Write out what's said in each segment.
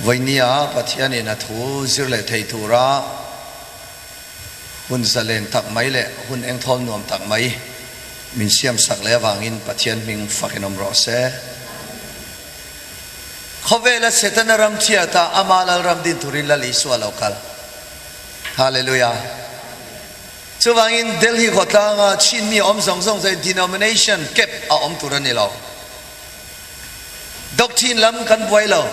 Vawinia Pathianin a thu zir leh thei tura hun zalen tak mai leh hun engthawl nuam tak mai min siamsak leh avangin Pathian hming fakin awm rawh se. Khawvela Setana ram chhiata ama Lalram din turin Lal Isua a lo kal. Hallelujah! Chuvangin Delhi khawtlanga Chin mi awm zawng zawng chu denomination kep a awm tur a ni lo. Doctrine lam kan buai lo.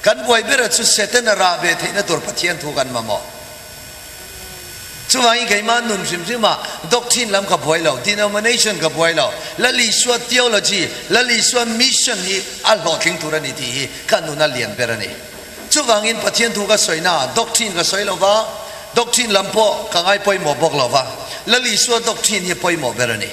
Kan buai bera chu Setana rah ve theihna tur Pathian thu kan mamawh. Chuvangin keimah nun hrim hrimah doctrine lam ka buai lo, denomination ka buai lo, Lal Isua theology, Lal Isua mission hi a hlawhtling tur a ni tih hi ka nuna lian ber a ni. Chuvangin Pathian thu ka sawina doctrine ka sawi lo va, doctrine lam pawh ka ngai pawimawh bawk lo va, Lal Isua doctrine hi pawimawh ber a ni.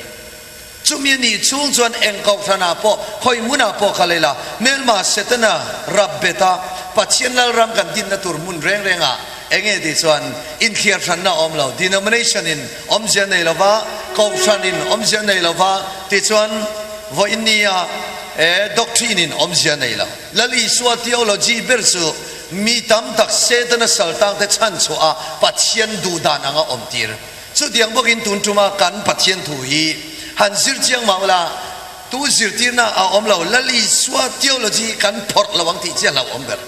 Chumi a nih chhung chuan eng kohhranah pawh, khawi hmunah pawh kal ila, hmelma Setana rap bet a, Pathian Lalram kan dinna tur hmun reng rengah eng nge tih chuan inthliar hranna a awm lo, denomination in awmzia nei lo va, kohhran in awmzia nei lo va, tichuan vawiin nia e doctrine in awmzia nei lo. Lal Isua theology ber chu mi tam tak Setana saltangte chhanchhuah a Pathian duhdan anga awmtir. Chutiang bawkin tun tuma kan Pathian thu hi han zir chiang mah ula, tu zirtirna a awm lo, Lal Isua theology hi kan phawrh lo ang tih chiah hlauhawm ber.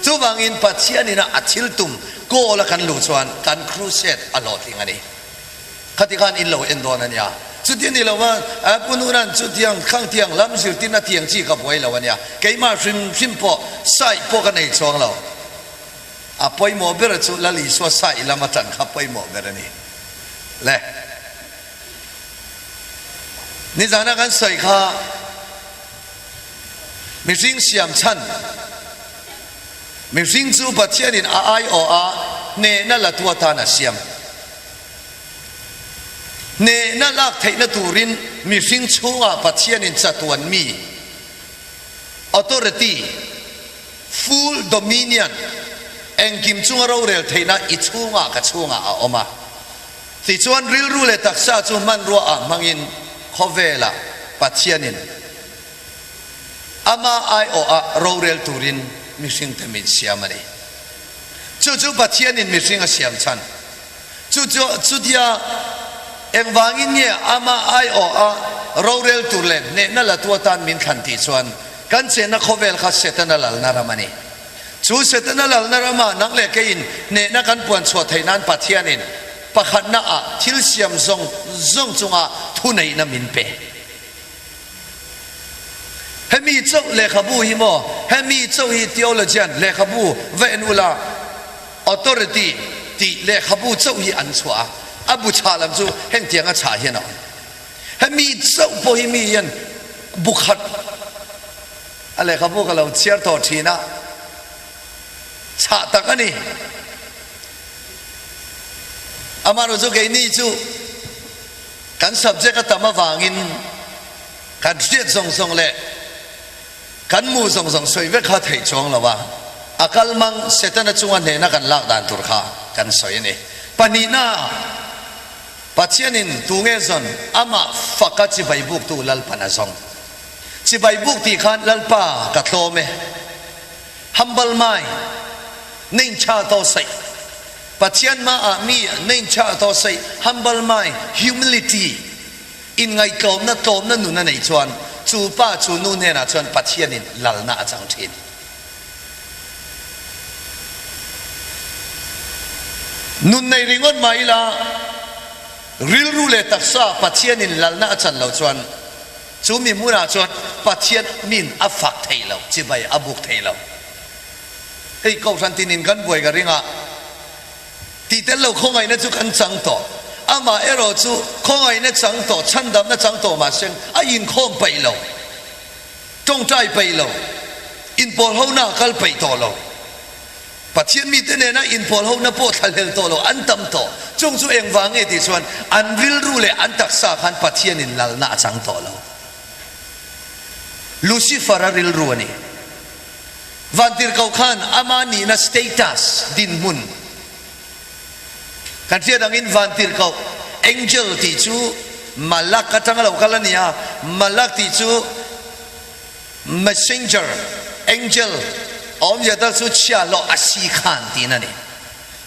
Chuvangin Pathian ina a thil tum goal a kan luh chuan kan crusade a hlawhtling a ni. Khati khan in lo en dawn a nia. Chuti ni lo va, Pu Nunan chutiang khang tiang lam zirtirna tiang chi ka buai lo a nia. Keimah hrim hrim pawh side pawh ka nei chuang lo. A pawimawh ber chu Lal Isua sai lam atang kha pawimawh ber a ni. Le. Nizana kan sawi kha mihring siam chhan, mihring chu Pathianin a aiawh a hnehna la tu atan a siam. Hnehna lak theihna turin mihring chhungah Pathianin chatuan mi, authority, Full dominion, engkim chunga rorel theihna i chhungah ka chhungah a awm a. Tichuan rilru leh taksa chu hmanrua ah hmangin khawvelah Pathianin ama aiawh ah rorel turin mihringte min siam a ni. Chu chu Pathianin mihring a siam chhan. Chu chu chutia engvangin nge ama aiawh a rorel tur leh hnehna latu atan min thlan tih chuan kan chenna khawvel kha Setana lalna ram a ni. Chu Setana lalna rama nang leh keiin hnehna kan puan chhuah theih nan Pathianin pakhatna ah thil siam zawng zawng chunga thuneihna min pe. Hemi chauh lehkhabu hi maw? Hemi chauh hi theologian lehkhabu va en ula authority tih lehkhabu chauh hi an chhuah a, a bu chhah lam chu hengtianga chhah hian a awm. Hemi chauh pawh hi mi hian bu khat a lehkhabu ka lo chhiar tawh thin a, chhah tak a ni. Amaherawhchu keini chu Kan subject a tam avangin kan hriat zawng zawng leh kan mu zawng zawng sawi vek kha theih chuang lo a, a kal mang Setana chunga hnehna kan lak dan tur kha kan sawi a ni. Pahnihna, Pathianin tu nge zawn amah faka chibai buktu Lalpan a zawng. Chibai buk tih khan Lalpa ka tlawm e, humble mind, neincha tawh saih. Pathian hmaah mi neinchah tawh saih, humble mind, humility, inngaihtlawmna, tlawmna nun a neih chuan chu pa chu nu hnenah chuan Pathianin lalna a chang thin. Nun nei ringawt mah ila rilru leh taksa Pathianin lalna a chan loh chuan chu mi hmunah chuan Pathian min a fak thei lo, chibai a buk thei lo. Hei Kohhran tinin kan buai ka ring a, tih tel lo khawngaihna chu kan chang tawh. Amah erawh chu khawngaihna chang tawh, chhandamna chang tawh mahse a inkhawm peih lo, tawngtai peih lo, inpawl hona a kal peih tawh lo. Pathian mite nena inpawl hona pawh thlahlel tawh lo an tam tawh. Chung chu engvang nge tih chuan an rilru leh an taksa khan Pathianin lalna a chang tawh lo. Lucifer-a rilru a ni. Vantirhkoh khan ama nihna status, dinhmun, kan hriat angin vantirhkoh, angel, tih chu malak atanga lo kal a ni a, malak tih chu messenger, angel. A awmzia tal chu chhiahhlawh a si khan tiin a ni.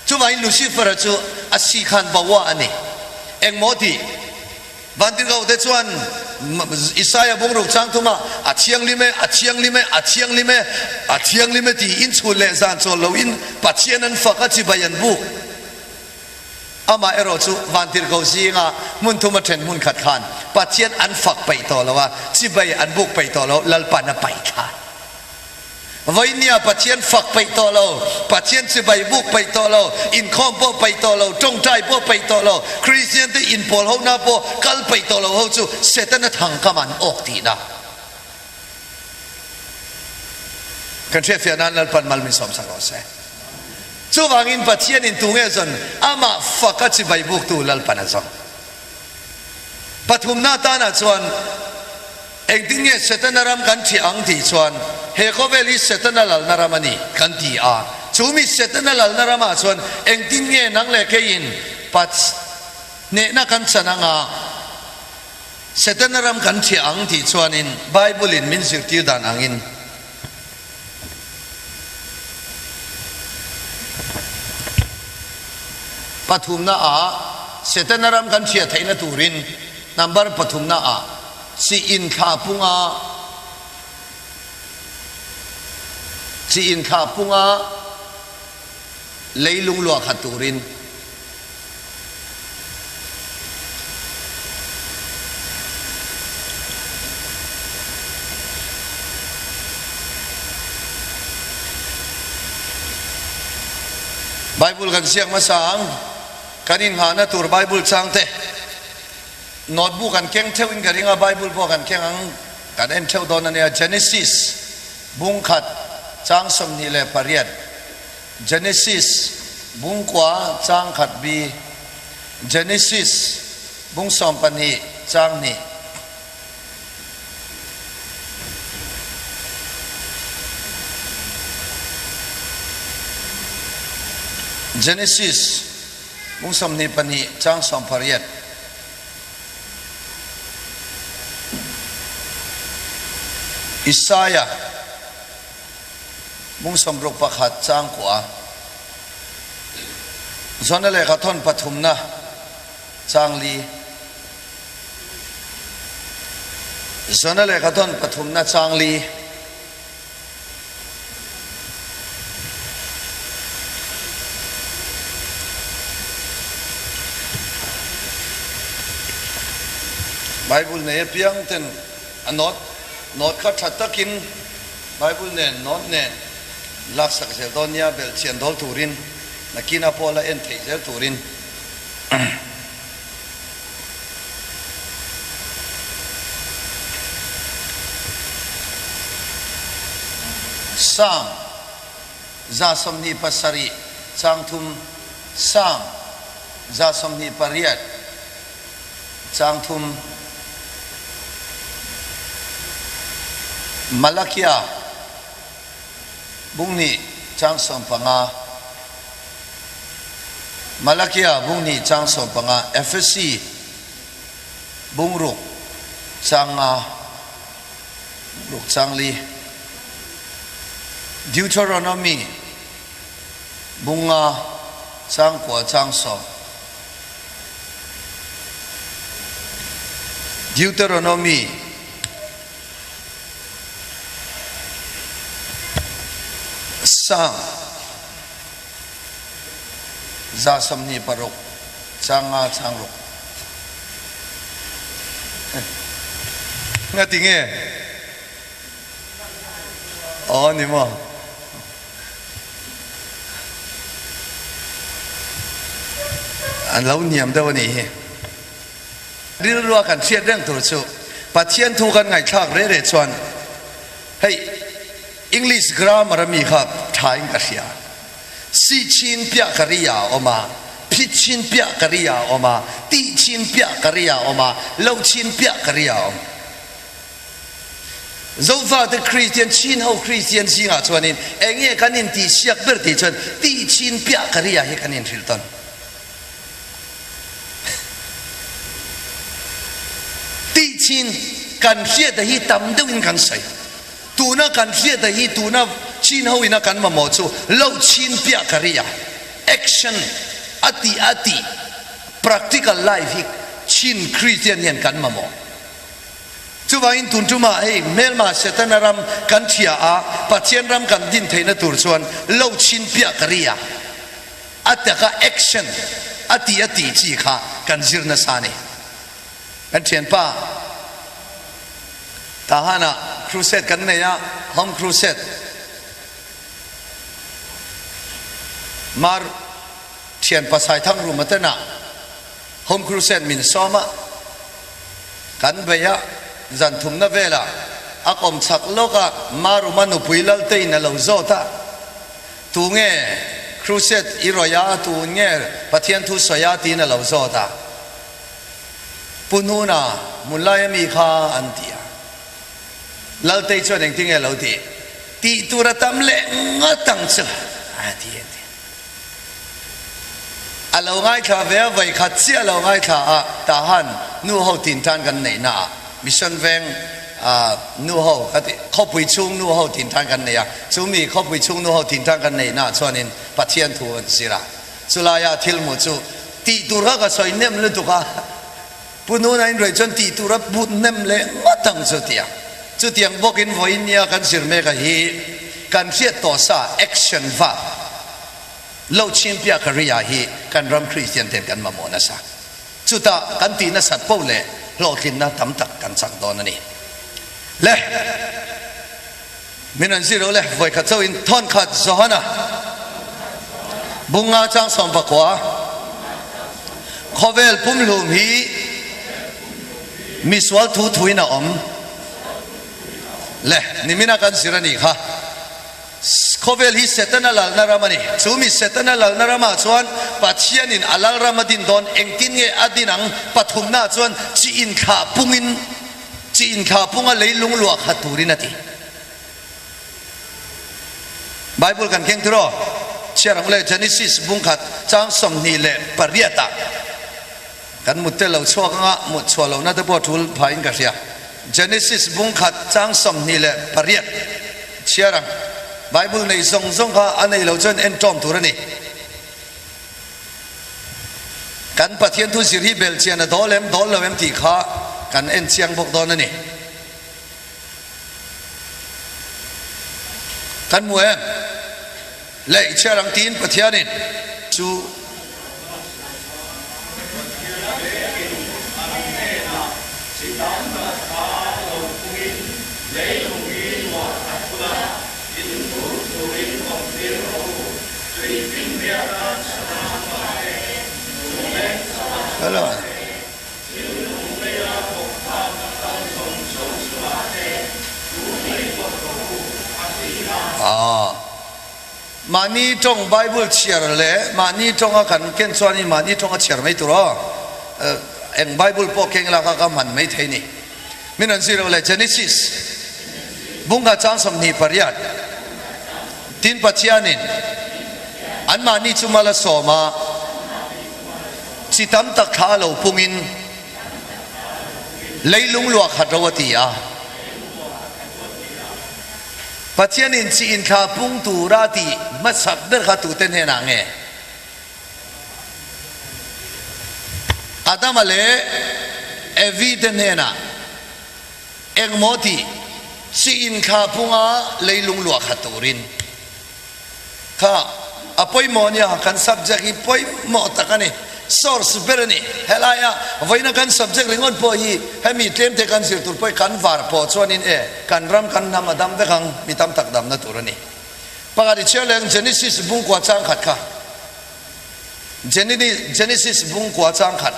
Chuvangin Lucifer-a chu a si khan bawa a ni. Engmaw tih? Vantirhkohte chuan Isaia bungruk chang thumah, A thianghlim e, a thianghlim e, a thianghlim e, a thianghlim e tiin chhun leh zan chawl loin Pathian an fak a, chibai an buk. Amah erawh chu vantirhkoh zinga hmun thuma then hmun khat khan Pathian an fak peih tawh lo a, chibai an buk peih tawh lo, Lalpan a paih thla. Vawinia Pathian fak peih tawh lo, Pathian chibai buk peih tawh lo, inkhawm pawh peih tawh lo, tawngtai pawh peih tawh lo, Kristian te inpawl hona pawh kal peih tawh lo ho chu Setana thangkam an awk tihna. Kan hriatfiah nan Lalpan mal min sawmsak rawh se. Chuvangin Pathianin tunge zawn amah faka chibai buktu Lalpan a zawng. Pathumna tanah chuan engtin nge Setana ram kan ṭhiah ang tih chuan he khawvel hi Setana lalna ram a ni kan ti a. Chu mi Setana lalna ramah chuan engtin nge nang leh keiin hnehna kan chan anga Setana ram kan ṭhiah ang tih chuanin Bible-in min zirtir dan angin Pathumna ah Setana ram kan hriat theihna turin number pathumna ah chi inthlah punga chi inthlah punga leilung luah khat turin Bible kan ziak hmasa ang, kan inghahna tur Bible chang te notebook an keng theuh in ka ring a, Bible pawh kan keng ang, kan en theuh dawn a nia, Genesis bung khat chang 28. Genesis bungkua chang khat bi Genesis bung 12 chang hnih. Genesis bung 22 chang 18. Isaiah Mung 61 caang kua. Jonah lehkha thawn pathumnak caang li. Jonah lehkha thawn pathumnak caang li. Bible nei apiang ten a nawt nawt kha tha takin Bible nen nawt nen laksak zel dawn nia belhchian dawl turin nakina pawh la en theih zel turin. Psalm 27 chang thum Psalm 128 Caang thum. Malakia bung hnih caang 15. Malakia bung hnih caang 15. Efesi bung ruk caang nga ruk caang li. Deuteronomy bung nga caang kua caang sawm. Deuteronomy Sang 126 caang nga caang ruk. Nga ti nge? Aw ni maw? An lo niam deuh a nih hi. Rilrua kan hriat reng tur chu Pathian thu kan ngaihthlak reh reh chuan hei English grammar a mi kha tha in ka hria. Si chin piah ka ri ah a awm a, phi chin piah ka ri ah a awm a, tih chin piah ka ri ah a awm a, lo chin piah ka ri ah a awm. Zofate Kristian, Chin ho Kristian zingah chuanin eng nge kan intihsiak ber tih chuan tih chin piah ka ria hi kan inhrilh tawn. Tih chin kan hriata hi tam deuhin kan sawi. Tuna kan hriata hi tuna. Chin ho ina kan mamawh chu lo chin piah ka ri a, action a tih a tih practical life hi Chin Kristian hian kan mamawh. Chuvangin tun tumah hei hmelma Setana ram kan thia a, Pathian ram kan din theihna tur chuan lo chin piah ka ri a, a taka action a tih a tih chi kha kan zir nasa a ni. Kan thianpa Tahan-ah crusade kan nei a, home crusade. Mar thianpa Saithang room atenah home crusade min sawm a, kan bei a, zan thumna velah a kawm chak lawk a, Maruma nupui Laltein a lo zawt a, Tunge crusade i rawih a, tunge Pathian thu sawi a tiin a lo zawt a. Pu Hnuna hmun lai ami kha an ti a, Laltei chuan engtin nge lo tih? Tih tur a tam leh ngawt ang chu a ti a ti. A lo ngaithla ve a, vawi khat chiah a lo ngaithla a, Tahan nu ho tin tan kan neih na ah Mission Veng nu ho ka ti, khawpui chhung nu ho tin tan kan nei a, chu mi khawpui chhung nu ho tin tan kan neih na ah chuanin Pathian thu an zir a. Chulaia thil hmuh chu tih tur kha ka sawi nem lutuk a, Pu Nuna in ruai chuan tih tur a but nem leh ngawt ang chu tia. Chutiang bawkin vawiin nia kan zir mek a hi kan hriat tawh sa action va lo chhinpiah ka ria hi kan ram Kristian ten kan mamawh nasa. Chutah kan tih nasat poh leh hlawhtlinna tam tak kan chak dawn a ni. Le! Min rawn zir lo le, vawikhat chauhin thawnkhat Johana bunga chang sawmpakua khawvel pumhlum hi misual thu thuin a awm le, nimina kan zir a nih kha. Khawvel hi Setana lalna ram a ni. Chu mi Setana lalna ramah chuan Pathianin a lal ram a din dawn, engtin nge a din ang? Pathumnaah chuan chi inthlah pungin Chi inthla punga leilung luah khat turin a ti. Bible kan keng tur aw. Chhiar ang le Genesis bung khat chang 28 ah kan mut te lo chhuak anga mut chhuah lohna te pawh tul phah in ka hria. Genesis bung khat chang 28 chhiar ang. Bible nei zawng zawng kha a nei lo chuan en tawm tur a ni. Kan Pathian thu zir hi belchian a dawl em, dawl lo em tih kha kan en chiang bawk dawn a ni. Kan hmu em? Leh i chhiar ang tiin Pathianin chu. Mahni tawng Bible chhiar leh mahni tawnga kan ken chuanin mahni tawnga chhiar mai tur aw. Eng Bible pawh keng lak a ka hman mai thei ni. Min rawn zir lo le Genesis bungkhat chang 28. Tin Pathianin anmahni chu mal a sawm a, chi tam tak thla a lo pungin leilung luah khat ro a ti a. Pathianin chi inthla pung tura tih hmasak ber kha tute hnenah nge? Adama leh Evi te hnenah. Engmaw tih chi inthla punga leilung luah khat turin kha a pawimawh ania, kan subject hi pawimawh tak a ni, source ber a ni. Helaia vawiina kan subject ringawt pawh hi hemi tlemte kan zir tur pawh hi kan var pawh chuanin e kan ram kan hnam a dam vek ang, mi tam tak damna tur a ni. Pakhat i chhiar leh ang Genesis bungkua chang khat kha, Genesis bungkua chang khat.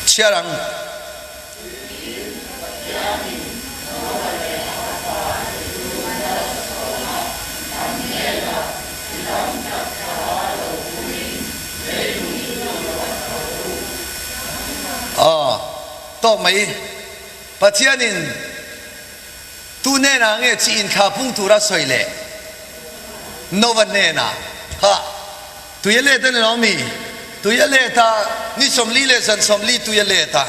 Chhiar ang. Aw, tawk mai. Pathianin. Tu hnenah nge chi inthla pung tura sawi leh? Nova hnenah. Ha! Tui a let a ni lo mi? Tui a let a, ni 40 leh zan 40 tui a let a.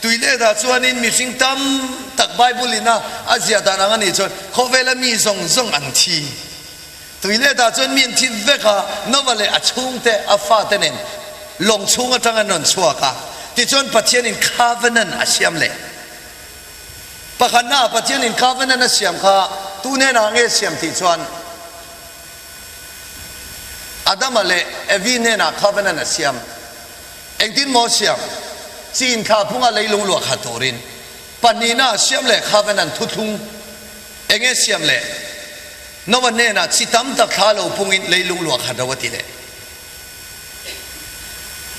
Tui let ah chuanin mihring tam tak Bible in a a ziah dan ang a nih chuan khawvela mi zawng zawng an thi. Tui let ah chuan mi an thi vek a, Noah leh a chhungte a fate nen lawng chhung atang an rawn chhuak a. Tichuan Pathianin covenant a siam leh. Pakhatna ah Pathianin covenant a siam kha tu hnenah nge siam tih chuan Adama leh Evi hnenah covenant a siam. Engtin maw siam? Chi inthlah phunga leilung luah khat turin pahnihna siam leh covenant thuthlung enge siam leh Noah hnenah chi tam tak thla lo pungin leilung luah khat ro a ti leh.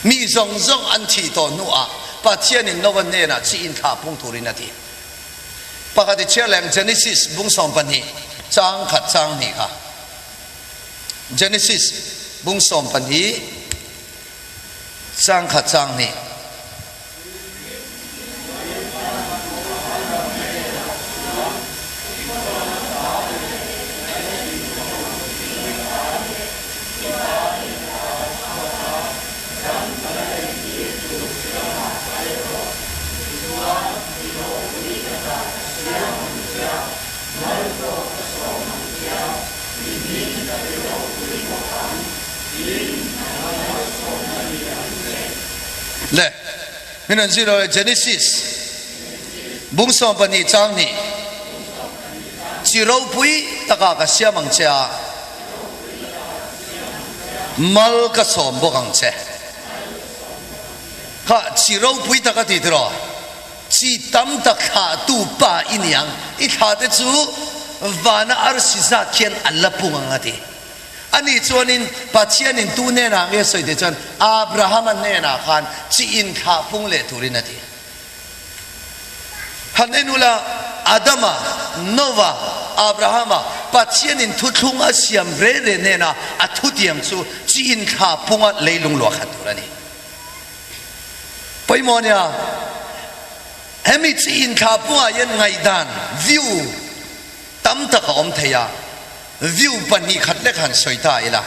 Mi zawng zawng an thih tawh hnuah Pathianin Noah hnenah chi inthlah phung turin a ti. Pakhat i chhiar leh ang Genesis bung 12 chang khat chang hnih kha. Genesis bung 12 Chang khat chang hnih. Le min an zir lo Genesis bung 12 chang hnih chi ropui taka ka siam ang che a mal ka sawm bawk ang che kha chi ropui taka ti tiraw chi tam tak thlah tu pa i niang i thla te chu vana arsi zat khian an la pung ang a ti. Ani chuanin Pathianin tu hnenah nge sawi tih chuan Abrahama hnenah khan chi inthlah pung leh turin a ti. Han en ula, Adama, Noah, Abrahama, Pathianin thuthlung a siam re re hnena a thutiam chu chi inthlah punga leilung luah khat tur a ni. Pawimawh ania, hemi chi inthlah pungah hian ngaihdan, view, tam tak a awm thei a, view 2 khat lek han sawi ta ila.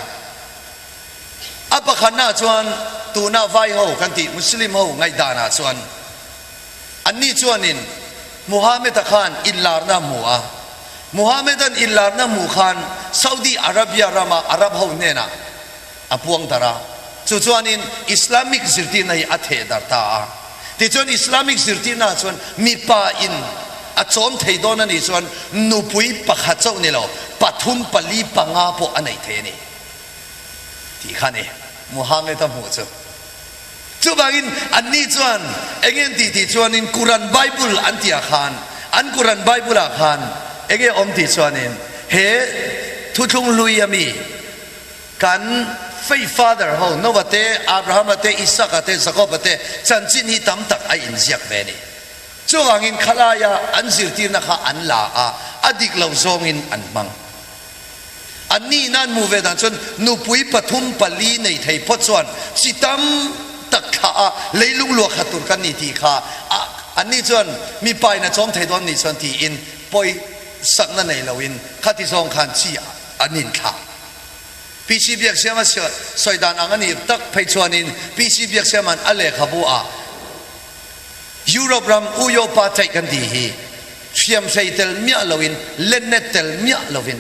A pakhatna chuan tuna vai ho kan tih Muslim ho ngaihdanah chuan anni chuanin Muhammad-a khan inlarna a hmu a, Muhammad-a'n inlarna hmuh khan Saudi Arabia rama Arab ho hnenah a puang darh a, chu chuanin Islamic zirtirna hi a theh darh ta a. Tichuan Islamic zirtirnaah chuan mipa in a chawm thei dawn a nih chuan nupui pakhat chauh ni lo, pathum, pali, panga pawh a neih thei a ni tih kha a ni Muhammad-a hmuh chu. Chuvangin anni chuan enge an tih tih chuanin Quran Bible an tih ah khan an Quran Bible ah khan enge awm tih chuanin he thuthlung hlui a mi Kan faith father ho Noah te, Abrahama te, Isaka te, Jakoba te chanchin hi tam tak a inziak ve a ni. Chuvangin khalaia an zirtirna kha an la a, a dik lo zawngin an hmang. Anni ina an hmuh ve dan chuan nupui pathum pali nei thei phawt chuan chi tam tak thlah a leilung luah khat tur kan ni tih kha anni chuan mipa in a chawm thei dawn nih chuan tiin pawi sakna nei loin khati zawng khan chi an inthlah. PC Biaksiama sawi dan ang a nih tak phei chuanin PC Biaksiama'n a lehkhabu ah Europe ram Uyopa chaih kan tih hi hriamhrei tel miah loin lennet tel miah lovin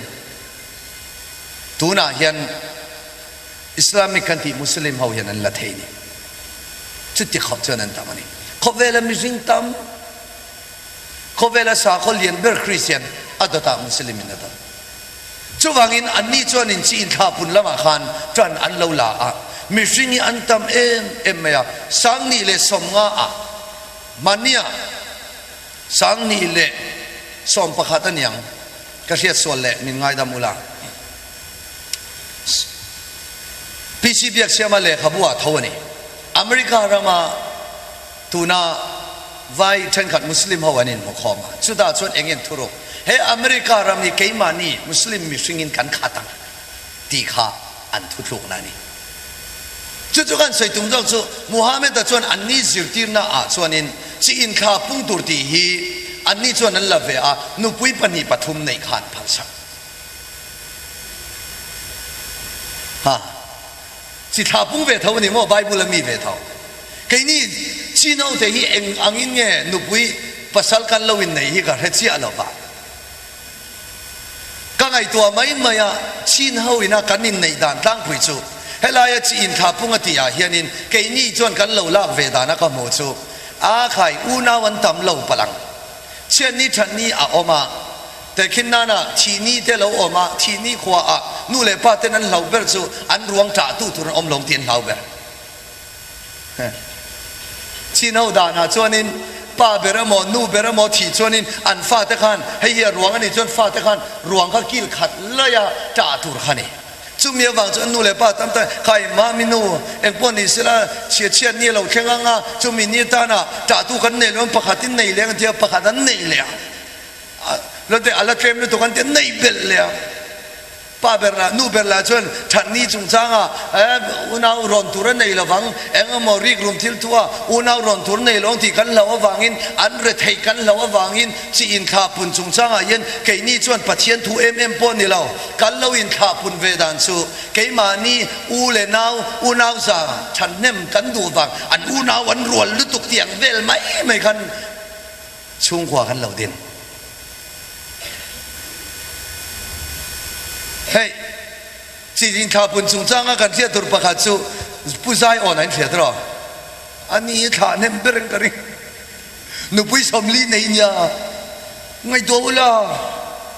tunah hian Islamic kan tih Muslim ho hian an la thei ni. Chuti khawp chuan an tam a ni. Khawvela mihring tam, khawvela sakhaw lian ber Christian a dawtah Muslim in a dawt. Chuvangin anni chuanin chi inthlahpun lamah khan ṭan an lo la a, mihring hi an tam em em mai a, 2015 ah hmania 2011 a niang ka hriat sual leh min ngaidam ula. PC Biaksiama lehkhabu ah tho a ni. America rama Tuna vai thenkhat Muslim ho an inhmu khawm a, chutah chuan eng eng thuruk, he America ram hi keimahni Muslim mihringin kan khat ang tih kha an thuthlukna a ni. Chu chu kan sawi tum zawk chu Muhammad-a chuan anni zirtirna ah chuanin chi inthla pung tur tih hi anni chuan an la ve a, nupui pahnih pathum neih kha an phalsak. Ha. Chi thla pung ve tho a ni maw? Bible a mi ve tho. Keini Chino te hi eng angin nge nupui pasal kan lo innei hi ka hre chiah lo va. Ka ngaihtuah mai mai a, Chin ho ina kan inneih dan tlangpui chu helaia chi inthla pung a tih ah hianin keini chuan kan lo lak ve dana ka hmuh chu a khai unau an tam lo palh ang. Chhiatni thatni a awm a, tehkhin nana thihni te lo awm a, thihni khua ah nu leh pa ten an hlau ber chu an ruang tah tu tur an awm lo tih an hlau ber. Chin ho danah chuanin pa ber emaw nu ber emaw thih chuanin an fate khan hei hi a ruang a nih chuan fate khan ruang kha kil khat laia tah tur kha a ni. Chumi avang chuan nu leh pa tam tak khai mami nu engpawh ni sela chhia chhiat ni a lo thleng ang a, chumi ni atana tah tu kan nei lo ang pakhatin nei leh ang tia pakhat an neih leh a, a la tlem lutuk an tia neih belh leh a. Pa ber lah nu ber lah chuan thatni chungchanga unau rawn tur a nei lovang, eng emaw rikrum thil thua unau rawn tur nei lo ang tih kan hlauh avangin, an retheih kan hlauh avangin chi inthlah pun chungchangah hian keini chuan Pathian thu em em pawh ni lo, kan lo inthlah pun ve dan chu keimahni u leh nau, unau za thahnem kan duh vang, an unau an rual lutuk tih ang vel mai mai khan chhungkua kan lo din. Hei, chi inthlah pun chungchanga kan hriat tur pakhat chu Pu Zaiawn a inhriat rawh. A ni hi thlah hnem ber in ka ring. Nupui sawmli nei nia ngaihtuah ula,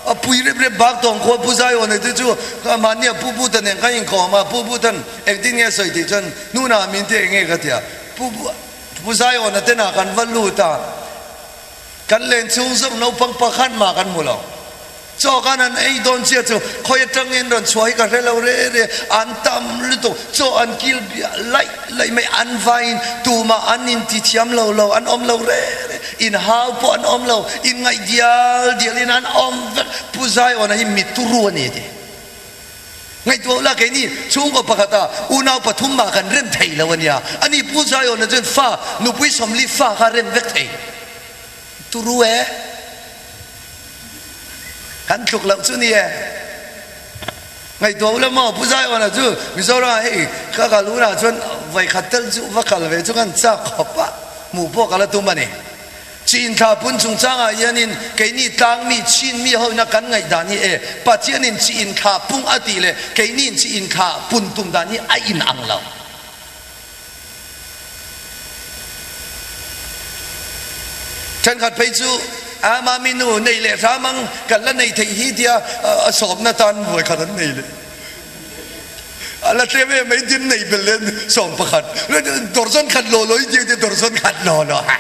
a pui rep rep bak tawng khuan Pu Zaiawn te chu mahnia Pu Buta nen khan inkawm a, Pu Butan engtin nge a sawi tih chuan hnunah min ti eng nge ka ti a, Pu Pu Zaiawna te nah kan va lut a. Kan len chhung zawk naupang pakhat mah kan hmu lo. Chaw khan an ei dawn chiah chu khawi atangin rawn chhuah hi ka hre lo re re, an tam lutuk, chaw an kil biah laih laih mai, an vaiin tumah an inti thiam lo lo, an awm lo re re, inhau pawh an awm lo, inngaih dial dialin an awm vek, Pu Zaiawna hi mi turu a ni a ti. Ngaihtuah ula keini chhungkaw pakhata unau pathum mah kan rem thei lo a nia. Ani Pu Zaiawna chuan fa nupui sawmli fa kha rem vek thei. Turu e. Kan tluk loh chu ni e. Ngaihtuah ula maw Pu Zaiawna chu Mizoram ah hei ka kal hunah chuan vawikhat tel chu va kal ve chu kan chak khawp a, hmuh pawh ka la tum a ni. Chi inthla pun chungchangah hianin keini tlangmi Chinmi hoina kan ngaihdan hi e, Pathianin chi inthla pung a tih leh keiniin chi inthla pun tum dan hi a inang lo. Thenkhat phei chu a mami nu nei leh hram ang kan la nei theih hi tia a sawmna tan vawikhat an nei leh. A la tlem em mai din nei bel len 11 dorzon khat law law i tia tia dorzon khat law law ha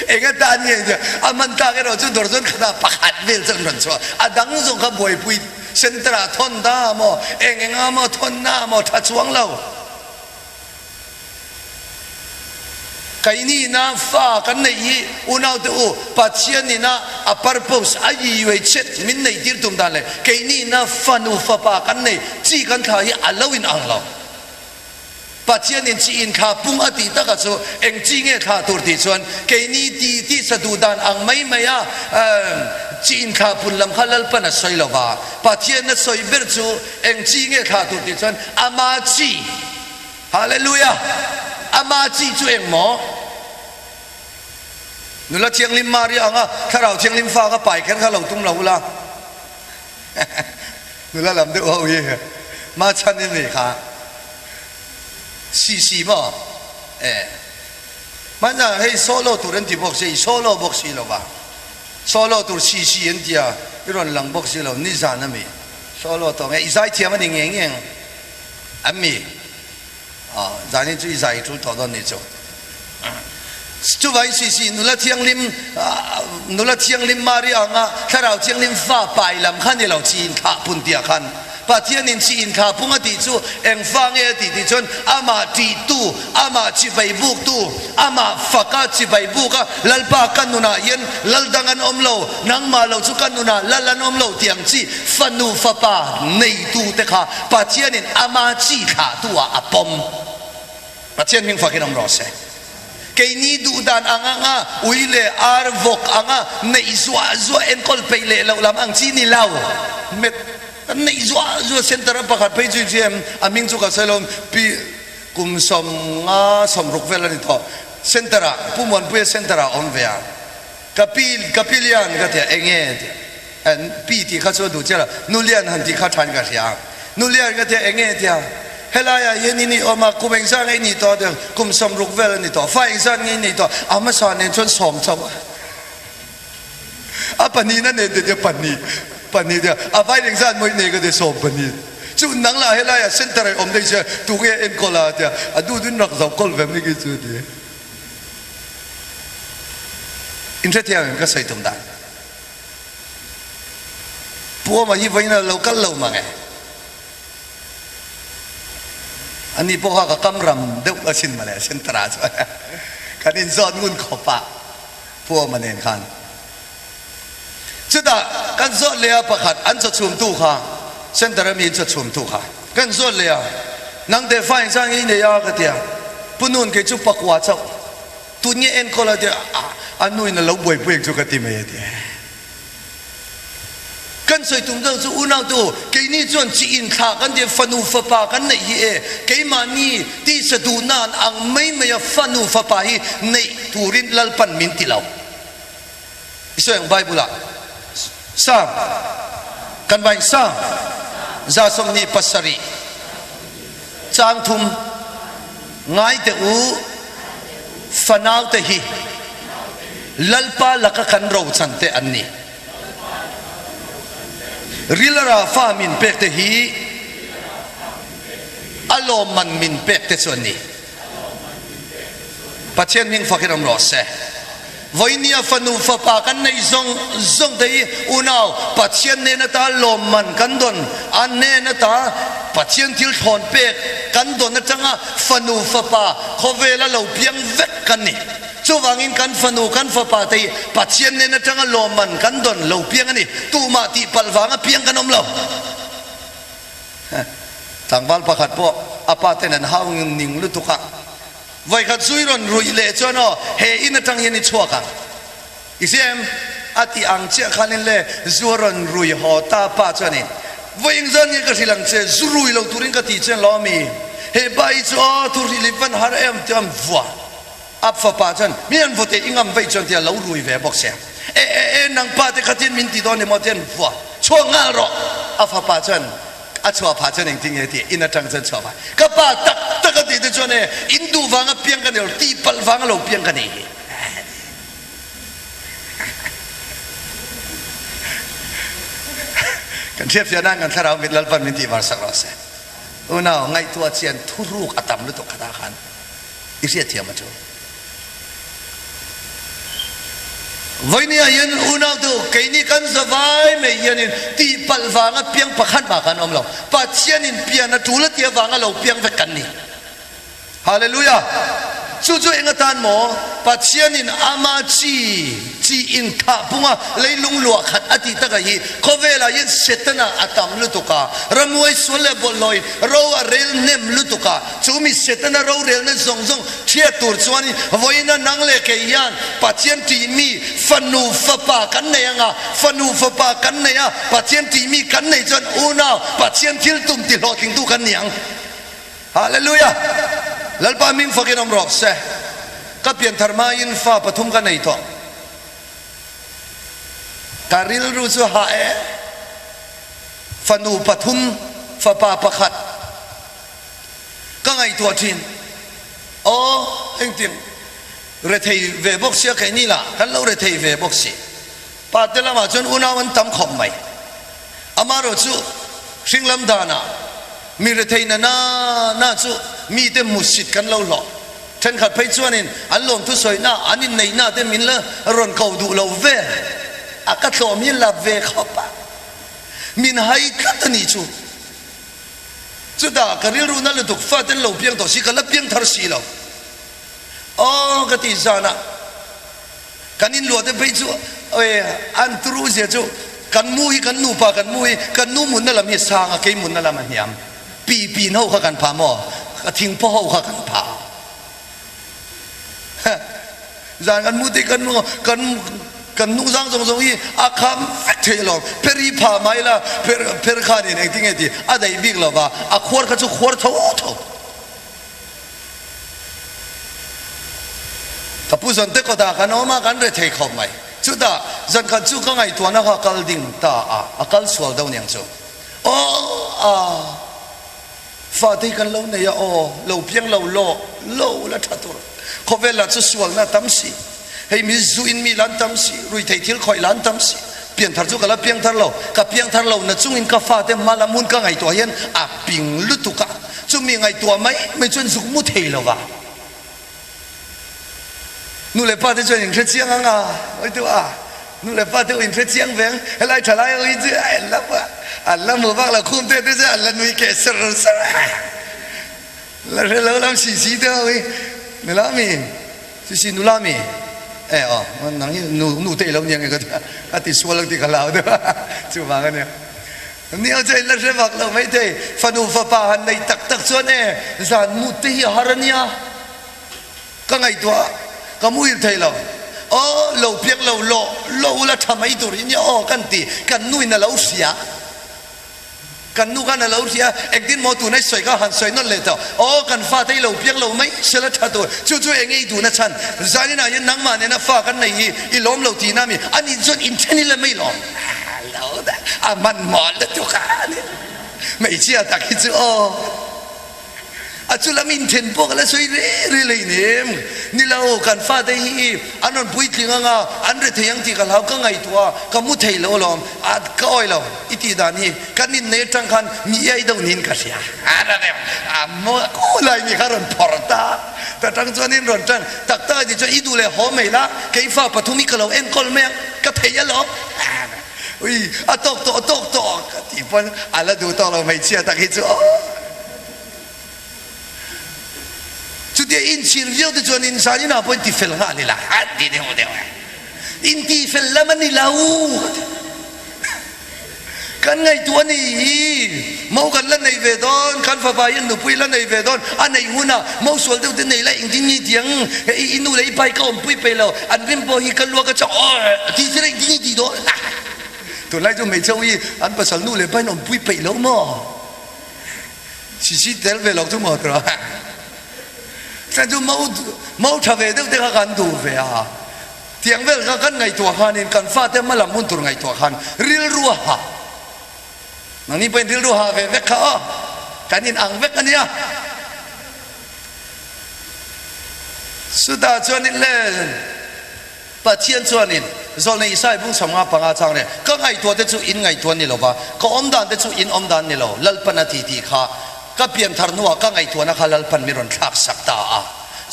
eng atan nge tia a hman tlak erawh chu dorzon khat ah pakhat vel chu an rawn chhuah a dang zawng kha buaipui center ah thawn da maw eng eng ah maw thawn na maw tha chuang lo. Kainihna fa kan neih hi unaute u, Pathianina a purpose, a iuei chet min neih tir tum dan leh keinihna fanu fapa kan nei chi kan thla hi a lo in ang lo. Pathianin chi in thla pung a tih taka chu eng chi nge thla tur tih chuan keini ti ti sa duh dan ang mai mai a chi in thla pun lam kha Lalpan a sawi lo va. Pathian a sawi ber chu eng chi nge thla tur tih chuan ama chi Hallelujah! Ama chi chu eng maw? Nula Thianghlim Maria anga Thlarau Thianghlim fa ka pai kher kha lo tum lo ula. Nula lam deuh ho hi ma chhan in nih kha. Si si maw? Eh. Hmanah hei solo tur an ti bawk sia, i solo bawk si lo va. Solo tur si si an tia, i rawn lang bawk si lo, nizan a mi. Solo tawh nge, i zaithiam a ni ngei ngei ang. An mi zanin chu i zai tul tawh dawn nih chu. Chuvai si si nula thianghlim nula thianghlim Maria anga thlarau thianghlim fa pai lam kha ni lo chi in thlah pun tia khan Pathian in chi in thlah pung a tih chu eng fa nge a tih tih chuan amah tih tu amah chibai buk tu amah faka chibai buk a Lalpa ka nunah hian lal dang an awm lo nangmah lo chu ka nunah lal an awm lo tih ang chi Fanu fapa neitute kha Pathianin ama chi thlahtu ah a pawm. Pathian hming fakin awm rawh se. Keini duh dan ang anga ui leh ar vawk anga neih zuah zuah enkawl peih leh loh lam ang chi ni lo. Met. Kan neih zuah zuah center a pakhat phei chu hria em? A hming chu ka sawi lo, pi kum 50 60 vel a ni tawh. Center ah, Pu Muanpuia center ah a awm ve a. Ka pi, ka pi Lian ka ti a, eng nge ti a, pi tih kha chu a duh chiah lo, Nu Lian han tih kha thain ka hria a. Nu Lian ka ti a, eng nge ti a, helaiah hian in i awm a, kum engzah nge i nih tawh a ti a, kum 60 vel a ni tawh, fa engzat nge i nih tawh, a hmasa nen chuan sawm chauh a. A pahnihna nen te tia pahnih, pahnih tia a vai engzat maw i nei ka ti 12. Chu nang lah helaiah center ah i awm daih sia, tu nge enkawl a tia, a duh duhin rak zoh kawl ve mai khi chu a ti. Inhrethiam em ka sawi tum dan? Pu Awma hi vawiin a lo kal lo mang e. Ani pawh kha ka kam ram deuh asin mawle center ah chuan kan inzawt ngun khawp a Pu Awma nen khan. Chutah kan zawt leh a pakhat an chawchhumtu kha center ami in chawchhumtu kha kan zawt leh a nang teh fa engzah nge i nei a ka ti a Pu Nun kei chu pakua chauh tun nge enkawl a ti a a nu in a lo buaipui ang chu ka ti mai a ti. Kan sawi tum deuh chu unautu keini chuan chi inthlah kan ti a fanu fapa kan neih hi e keimahni tisa duh nan ang mai mai a fanu fapa hi neih turin Lalpan min ti lo. I sawi ang Bible ah Psalm kan vain Psalm 27 chang thum ngai teh u fanau te hi Lalpa laka kan rochan te an ni. Rilara fa min pek te hi a lawmman min pek te chu an ni. Pathian hming fakin awm rawh se. Vawinia fanu fapa kan neih zawng zawng te hi unau Pathian hnen ata lawmman kan dawn, a hnen ata Pathian thil thlawn pek kan dawn atanga fanu fapa khawvela lo piang vek kan ni. Chuvangin kan fanu kan fapa te hi Pathian hnen atanga lawmman kan dawn lo piang a ni. Tumah tihpalh vanga piang kan awm lo. Tlangval pakhat pawh a pa ten an hau ning lutuk a, vawikhat zui rawn ruih leh chuan aw he in atang hian i chhuak ang i hria em? A ti ang chiah khanin le zu a rawn rui haw ta pa chuanin vawi engzan nge ka hrilh ang che zu rui lo turin ka tih chuan lo ami he pa hi chu aw thu hrilh i van har em tih a vua a fapa chuan mi an vaw teh i ngam vaih chuan tia lo rui ve bawk sia e e e nang pa te khatin min ti dawn emaw tian vua chhuak nghal rawh a fapa chuan a chhuah phah chuan engtin nge tih in atang chuan chhuah phah ka pa tak tak a tih te chuan e in duh vanga piang ka ni lo tih palh vanga lo piang ka ni hi kan hriatfiah nan kan thlarau mit Lalpan min tih var sak rawh se unau ngaihtuah chian thuruk a tam lutuk khatah khan i hriatthiam a ṭul. Vawinia hian unautu keini kan zavai mai hianin tihpalh vanga piang pakhat mah kan awm lo. Pathianin pian a ṭul a ti avanga lo piang vek kan ni. Hallelujah! Chu chu eng atan maw? Pathianin ama chi, chi inthlah punga leilung luah khat a tih takah hi khawvelah hian Setana a tam lutuk a, ramhuai sual leh bawlhhlawhin ro a rel hnem lutuk a, Chu mi Setana rorelna zawng zawng hriat tur chuan vawiina nang leh kei hian Pathian tihmi fanu fapa kan nei anga, fanu fapa kan nei a, Pathian tihmi kan nei chuan unau Pathian thil tum ti hlawhtlingtu kan ni ang. Hallelujah! Lalpa hming fakin awm rawh se. Ka pianthar hmain fa pathum ka nei tawh. Ka rilru chu hah e. Fanu pathum, fapa pakhat. Ka ngaihtuah thin, aw engtin rethei ve bawk sia keini lah kan lo rethei ve bawk si. Pa te lamah chuan unau an tam khawp mai. Amaherawh chu hring lam danah mi rethei na na na chu mite hmusit kan lo hlawh. Thenkhat phei chuanin an lawmthu sawina an inneihna te min la rawn ko duh lo vel a, ka tlawm hi la ve khawp a, min hai tlat a nih chu. Chutah ka rilru na lutuk faten lo piang tawh si ka la piang thar si lo. Aw ka ti zanah kan inluah te phei chu e an turu zia chu kan mu hi kan nupa kan mu hi kan nu munna lam hi a sang a kei munna lam a hniam. Pi pin ho kha kan pha maw? Ka thingphaw ho kha kan pha. Zan kan mu te kan kan. Kan hnungzang zawng zawng hi a kham vek thei alawm. Peri pha mai la, per per khanin engtin nge tih a daih bik lo va, a khuar kha chu khuar tho tho. Ka pu zawn te kawtah kan awm a, kan re thei khawp mai. Chutah zan khat chu ka ngaihtuahna kha kal ding ta a, a kal sual deuh niang chu. Aw a, fate hi kan lo nei a, aw lo piang lo law lo la tha tur. Khawvel lah chu sualna a tam si, hei mi zu in mi la an tam si, ruithei thil khawih la an tam si. Pianthar chu ka la piangthar lo, ka piangthar lo na chungin ka fate hma lam hun ka ngaihtuah hian a ping lutuk a, chumi ngaihtuah mai mai chuan zuk mu thei lo va. Nu leh pa te chuan in hre chiang ang a, hawi deuh a, nu leh pa te u in hre chiang ve ang, helai tha lai ho hi chu an la an la hmu vak lo, khum te te chu an la nui keh ser ser a, la hre lo lam si si te ho hi, nula mi, si si nula mi, e aw nang hi nu nu te i lo ni ang e ka ti a, a ti sual ang tih ka hlau deuh a, chuvang a nia. Ni ho chuan in la hre vak lo maithei, fanu fapa han nei tak tak chuan e zan mut te hi a har a nia. Ka ngaihtuah ka muhil thei lo. Aw lo piang lo lawh lawh ula tha mai tur hi nia aw kan ti, kan nu in a lo hria. Kan nu khan a lo hria, engtin maw tuna i sawi kha han sawi nawlh leh tawh. Aw kan fate i lo piang lo mai sela tha tur, chu chu eng nge i duhna chhan? Zaninah hian nangmah nena fa kan nei hi i lawm lo tihna mi? A nih chuan inthen ila mai lawm. Lo dah a hmanhmawh lutuk a ni. Hmeichhia tak hi chu aw. A chu lam inthen pawh ka la sawi re re lei nem. Ni lo, kan fate hi an rawn puitling ang a, an re thei ang tih ka hlau, ka ngaihtuah a, ka mu thei lo alawm, a ka awi lo i tih dan hi kan innei atang khan mi iai deuh niin ka hria. A ra reuh, a maw ku lai mi kha rawn phawrh ta, ta tang chuan in rawn tan tak tak a tih chuan i duh leh haw mai la, kei fa pathum hi ka lo enkawl mai ang, ka thei alawm. Ui, a tawk tawh, a tawk tawh ka tih pawn a la duh tawk lo hmeichhia tak hi chu aw. Chutia inchhir viau te chuan in zan inah pawh in tifel nghal ila a ti deuh deuh a. Intifel lam a ni lo. Kan ngaihtuah a ni hi, mo kan la nei ve dawn, kan fapa hian nupui la nei ve dawn, a neih hunah mo sual deuh te nei la engtin nge tiang, i nu leh i pai ka awmpui peih lo, an rim pawh hi ka luak a chak aw ti sela engtin nge tih dawn? Tunlai chu hmeichhe ho hi an pasal nu leh pain awmpui peih lo maw? Sisi tel ve lo chu maw tura? Chuan chu mo mo tha ve deuh te kha kan duh ve a. Tiang vel kha kan ngaihtuah khanin kan fate hma lam hun tur ngaihtuah khan rilru a hah. Nangni pawhin rilru hah ve vek kha aw, kan in ang vek a nia. Chutah chuanin le Pathian chuanin Zawlnei Isai bung sawmnga panga chang leh ka ngaihtuah te chu in ngaihtuah ni lova, ka awm dan te chu in awm dan ni lo, Lalpan a ti tih kha ka pianthar hnuah ka ngaihtuahna kha Lalpan mi rawn thlak sak ta a.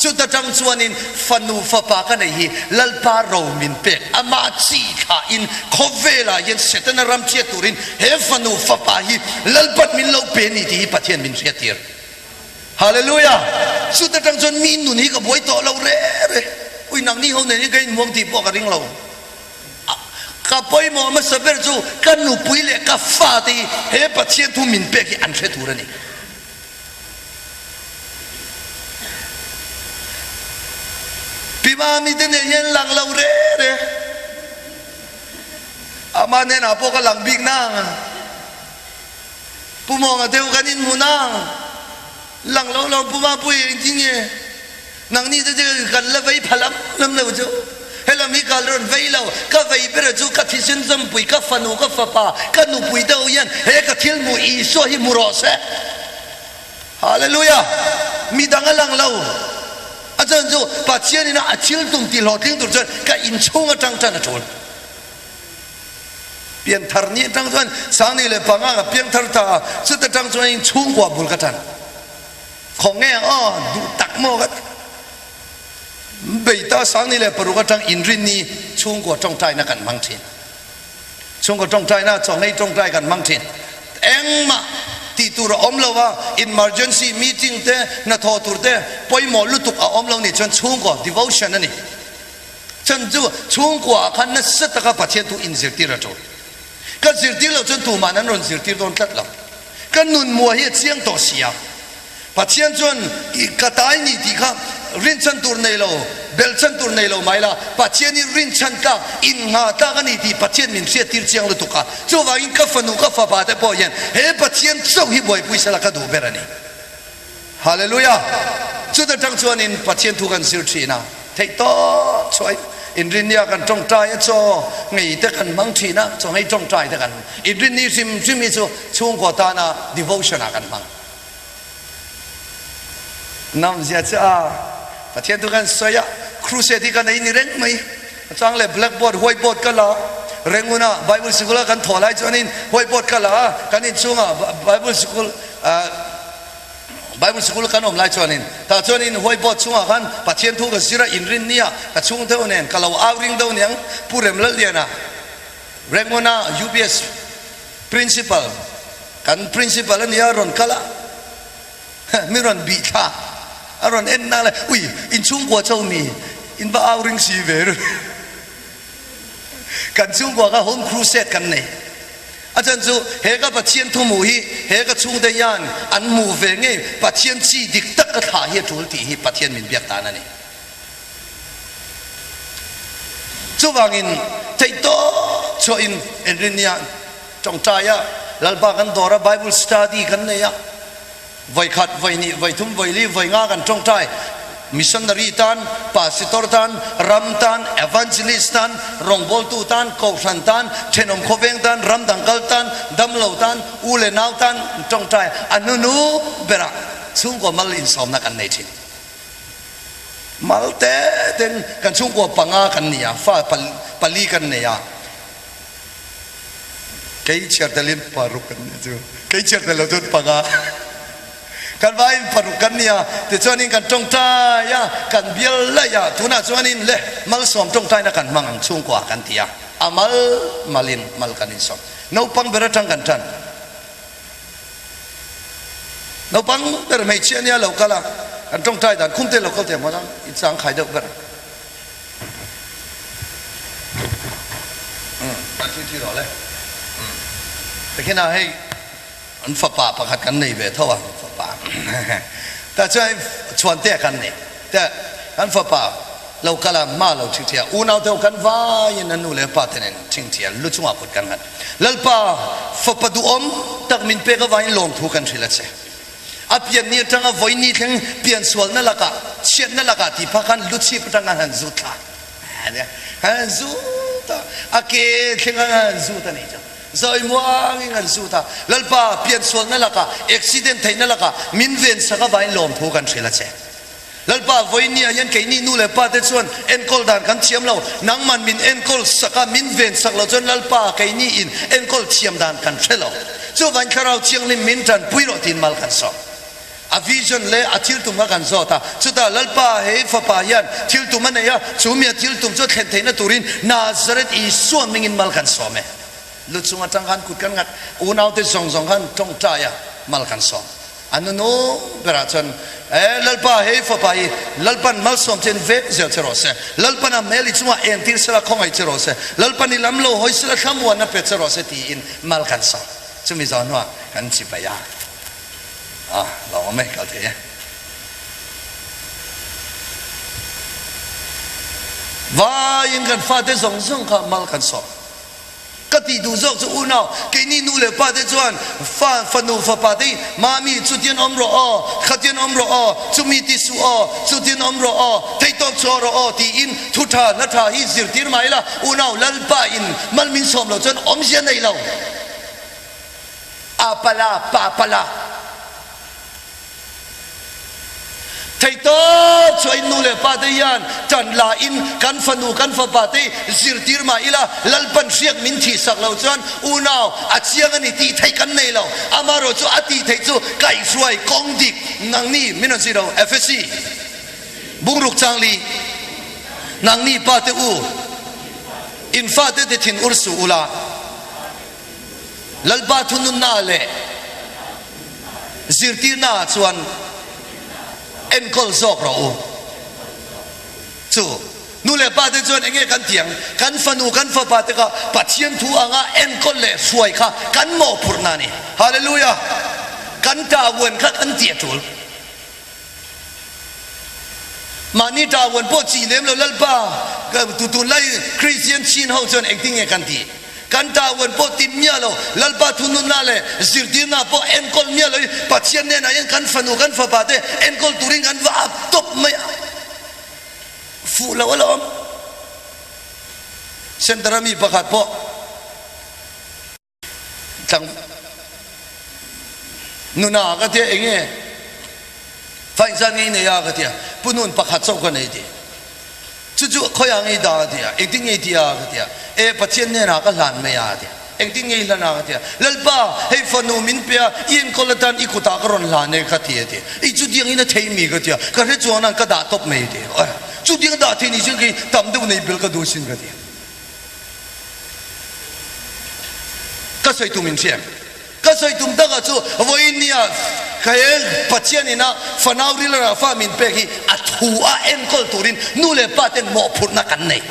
Chuta tang chuanin fanu fapa ka nei hi Lalpa ro min pek, amah chi thlahin khawvelah hian Setana ram chhiat turin he fanu fapa hi Lalpan min lo pe ni tih hi Pathian min hriattir. Hallelujah! Chuta tang chuan mi nun hi ka buai tawh lo re re. Ui nangni ho nen hi ka inmuang tih pawh ka ring lo. Ka pawimawh hmasa ber chu ka nupui leh ka fate hi he Pathian thu min pek hi an hre tur a ni. Pi Mami te nen hian lang lo re re. Ama hnenah pawh ka lang bik nang. Pu Mawnga deuh kan inhmu nang. Lang lo lo Pu Mapui engtin nge nangni te chu kan la vei pha lam lam lo chu. Helam hi ka rawn vei lo, ka vei ber chu ka thisen zawmpui, ka fanu, ka fapa, ka nupui te ho hian he ka thil hmuh Isua hi hmu rawh se. Hallelujah! Midang a lang lo. A chuan chu Pathian ina a thil tum tih hlawhtling tur chuan ka inchhung atang tan a tul. Pianthar ni atang chuan Sangni leh Panga ka piangthar ta a, chuta tang chuan inchhungkua bul ka tan. Khaw nge aw duh tak maw ka ti. Beita Sangni leh paruk atang inrinni chhungkua tawngtaina kan hmang thin. Chhungkaw tawngtaina chawnei tawngtai kan hmang thin. Engmah tih tur a awm lo a, emergency meeting te, hnathawh tur te pawimawh lutuk a awm lo nih chuan chhungkaw devotion a ni. Chan chu chhungkua ah khan nasa taka Pathian thu inzirtir a tul. Ka zirtir loh chuan tuman an rawn zirtir dawn tlat lo. Ka nun mua hi a chiang tawh si a. Pathian chuan i ka tai ni tih kha rinchhan tur nei lo. Belhchan tur nei lo mai la, Pathian hi rinchhan tlak, innghah tlak a ni tih Pathian min hriattir chiang lutuk a. Chuvangin ka fanu ka fapa te pawh hian he Pathian chauh hi buaipui sela ka duh ber a ni. Hallelujah! Chuta tang chuanin Pathian thu kan zir thin a, theih tawp chhuahin inrinnia kan tawngtai a, chaw ngei te kan hmang thin a, chaw ngei tawngtai te kan inrinni hrim hrim hi chu chhungkaw tana devotion ah kan hmang. Nawmzia chu a Pathian thu kan sawi a, crusade hi kan ei ni reng mai. A chang leh blackboard, whiteboard ka la reng hun a, Bible sikul a kan thawh lai chuanin whiteboard ka la a, kan inchhungah Bible sikul Bible sikul kan awm lai chuanin tah chuanin whiteboard chungah khan Pathian thu ka zir a, inrin nia ka chhung deuh nen ka lo au ring deuh niang Pu Remlalliana Renguna UBS Principal kan Principal a nia rawn kal a, mi rawn bih thla a rawn en nang le ui inchhungkua cho mi in va au ring si ve ru kan chhungkua kha home crusade kan nei a chan chu he ka Pathian thu hmuh hi he ka chhungte hian an hmuh ve ngei Pathian chi dik tak ka thlah hi a tul tih hi Pathian min biak dan a ni. Chuvangin theihtawp chhuahin Enrinia tawngtai a, Lalpa kan dawr a, Bible study kan nei a, vawikhat, vawihnih, vawithum, vawili, vawinga kan tawngtai. Missionary tan, Pasitor tan, ram tan, Evangelist tan, rawngbawltu tan, kohhran tan, thenawm khawveng tan, ramdang kal tan, damlo tan, u leh nau tan tawngtai a hnunu berah chhungkaw mal insawmna kan nei thin. Mal te ten kan chhungkua panga kan ni a, fa pali kan nei a, kei chhiar telin paruk kan ni chu, kei chhiar tel lo chuan panga kan vaiin paruk kan ni a, tichuanin kan tawngtai a, kan bial laih a, tunah chuanin le malsawm tawngtaina kan hmang ang chhungkua kan ti a, a mal malin mal kan insawm. Naupang ber atang kan tan. Naupang ber hmeichhia nia lo kal a, kan tawngtai dan khum te lo kal thei hman a, i chang khai deuh ber. Umm, kan thil thi rawh le. Umm, tikhin ah hei an fapa pakhat kan nei ve tho a, fapa tah chuan chhuan te kan nei te kan fapa lo kal a, hma lo thing thei a, unau te ho kan vaiin a nu leh a pa te nen thing thei a, lu chungah kut kan nghat. Lalpa, fapa duhawm tak min pek avangin lawmthu kan hrilh a che. A pianni atanga vawiini thleng piansualna lakah, chhiatna lakah ti phah khan luchhip atang khan han zut thla a, han zut a, a ke thleng khan han zut a nih chu. Zawi muangin han zut a, Lalpa, piansualna lakah, accident theihna lakah min vensak avangin lawmthu kan hrilh a che. Lalpa, vawinia hian keini nu leh pa te chuan enkawl dan kan thiam lo, nangman min enkawl sak a, min ven sak lo chuan Lalpa keini in enkawl thiam dan kan hre lo. Chuvangin Thlarau Thianghlim min tanpui rawh tiin mal kan sawm. A vision leh a thil tum kha kan zawt a, chutah Lalpa hei fapa hian thil tum a nei a, chu mi a thil tum chu a thlen theihna turin Nazareth Isua hmingin mal kan sawm e. Lu chung atang khan kut kan nghat, unaute zawng zawng khan tawngtai a mal kan sawm. A nunu berah chuan, E Lalpa, hei fapa hi Lalpan malsawm chein vek zel che rawh se. Lalpan a hmel i chungah entir sela khawngaih che rawh se. Lalpan i lam lo hawi sela thlamuanna pe che rawh se tiin mal kan sawm. Chumi zawh hnuah kan chibai a, a lawm awm e, kal thei e. Vaiin kan fate zawng zawng kha mal kan sawm. Ka tih duh zawk chu unau, keini nu leh pa te chuan fa, fanu, fapa te hi mami chutian awm rawh aw, khatian awm rawh aw, chumi ti suh aw, chutian awm rawh aw, theihtawp chhuah rawh aw tiin thu tha, hla tha hi zirtir mah ila unau Lalpa in mal min sawm loh chuan awmzia nei lo. A pala, pa pala. Theihtawp chuain nu leh pa te hian tan la in kan fanu kan fapa te zirtir mah ila Lalpan hriak min thih sak lo chuan unau a chiang a ni tih theih kan nei lo. Amaherawh chu a tih theih chu kaihhruai kawng dik nangni min rawn zir lo Efesi bungruk changli nangni pa te u in fate te thin ur suh ula. Lalpa thununna leh zirtirna ah chuan enkawl zawk rawh u. Chu nu leh pa te chuan enge kan ti ang? Kan fanu, kan fapa te kha Pathian thu anga enkawl leh hruai kha kan mawhphurhna a ni. Hallelujah! Kan ta uan kha kan ti a tul. Mahni ṭavuan pawh chi lem lo Lalpa, tu tunlai Kristian chin ho chuan engtin nge kan tih? Kan ṭavuan pawh tim miah lo, Lalpa thununna leh zirtirna pawh enkawl miah lo i Pathian hnenah hian kan fanu kan fapa te enkawl turin kan va ap tawp mai a, fuh lo alawm. Centre a mi pakhat pawh Tlang nuna ka tia enge fainsa ngei nei a ka tia pu nun pakhat chauh ka nei ti chu chu khawiah ngei da ka tia engtin ngei tia ka tia e Pathian hnenah ka hlan mai a tia engtin ngei hlan a ka tia Lalpa hei fanu min pe a i enkawl atan i kutah ka rawn hlan e ka ti a ti i chutiang in a thei mi ka tia ka hre chuan an ka dah tawp mai ti chutiang dah thei ni sin kei tam deuh nei bel ka duh sin ka tia. Ka sawi tum in hriam. Ka sawi tum takah chu vawiin nia ka he Pathian ina fanau ril rah fa min pek hi a thu a enkawl turin nu leh pa ten mawhphurhna kan nei.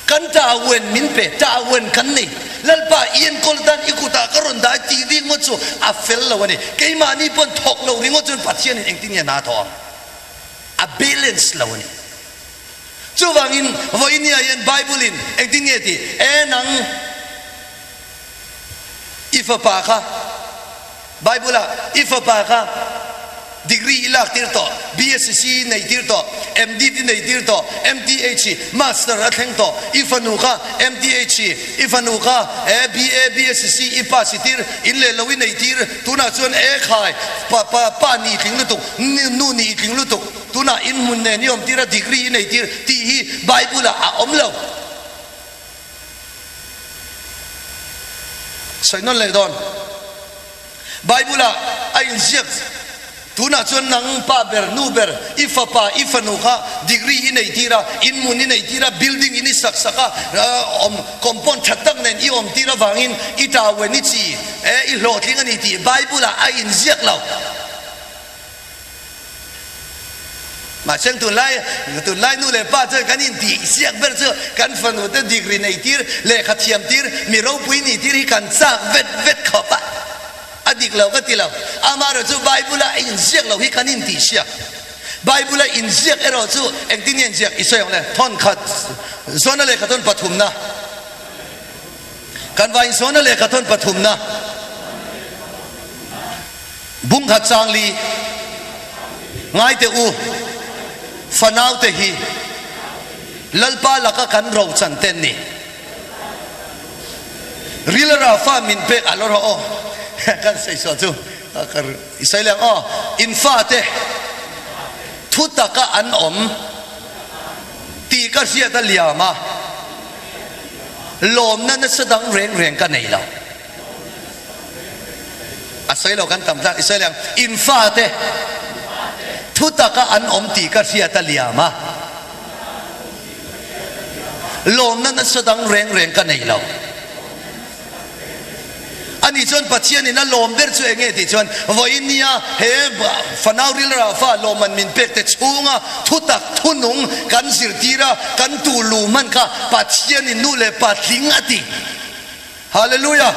Kan ṭauen min pe, ṭauen kan nei. Lalpa i enkawl dan i kutah ka rawn dah i tih ringawt chu a fel lo a ni. Keimahni pawn thawk lo ringawt chuan Pathian in engtin nge hna a thawh ang? A balance lo a ni. Chuvangin vawinia hian Bible-in engtin nge tih? E nang i fapa kha Bible-ah i fapa kha degree i lak tir tawh, BSc i nei tir tawh, MD i nei tir tawh, MTH master a thleng tawh, i fanu kha MTH i fanu kha e BA BSc i pass i tir, in leh lo i nei tir, tunah chuan e khai pa pa pa ni tling lutuk, nu ni tling lutuk. Tunah in hmun nen i awm tir a, degree i nei tir tih hi Bible ah a awm lo. Sawi nawn leh dawn. Bible ah a inziak tunah chuan nang pa ber, nu ber, i fapa, i fanu kha degree i nei tir a, in hmun i nei tir a, building in i sak sak a, awm compound tha tak nen i awm tir avangin i tawen i chi e i hlawhtling a ni tih Bible ah a inziak lo. Mahse tunlai tunlai nu leh pa chuan kan intih siak ber chu kan fanu te degree nei tir, lehkha thiam tir, mi ropui nih tir hi kan chak vet vet khawp a, a dik lo ka ti lo. Amaherawh chu Bible a inziak lo hi kan intih siak. Bible a inziak erawh chu engtin nge inziak i sawi ang le? Thawn khat zawna lehkha thawn pathumna kan vaiin zawna lehkha thawn pathumna. Bungkhat Changli, Ngai teh u, fanaute hi Lalpa laka kan rochan ten ni. Rilra fa min pek a lo rawh aw. Kan sawi sual chu ka i sawi leh ang aw. In fate thu taka an awm tih ka hriat a liam a, lawmna nasa dang reng reng ka nei lo. A sawi lo kan tam tlak i sawi leh ang. In fate thu taka an awm tih ka hriat a liam a, lawmna nasa dang reng reng ka nei lo. Ani chuan Pathianin a lawm ber chu eng nge tih chuan vawiin nia he fanau rilra fa lawmman min pek te chhunga thutak thunung kan zirtir a, kan tulu hman kha Pathianin nu leh pa tling a ti. Hallelujah!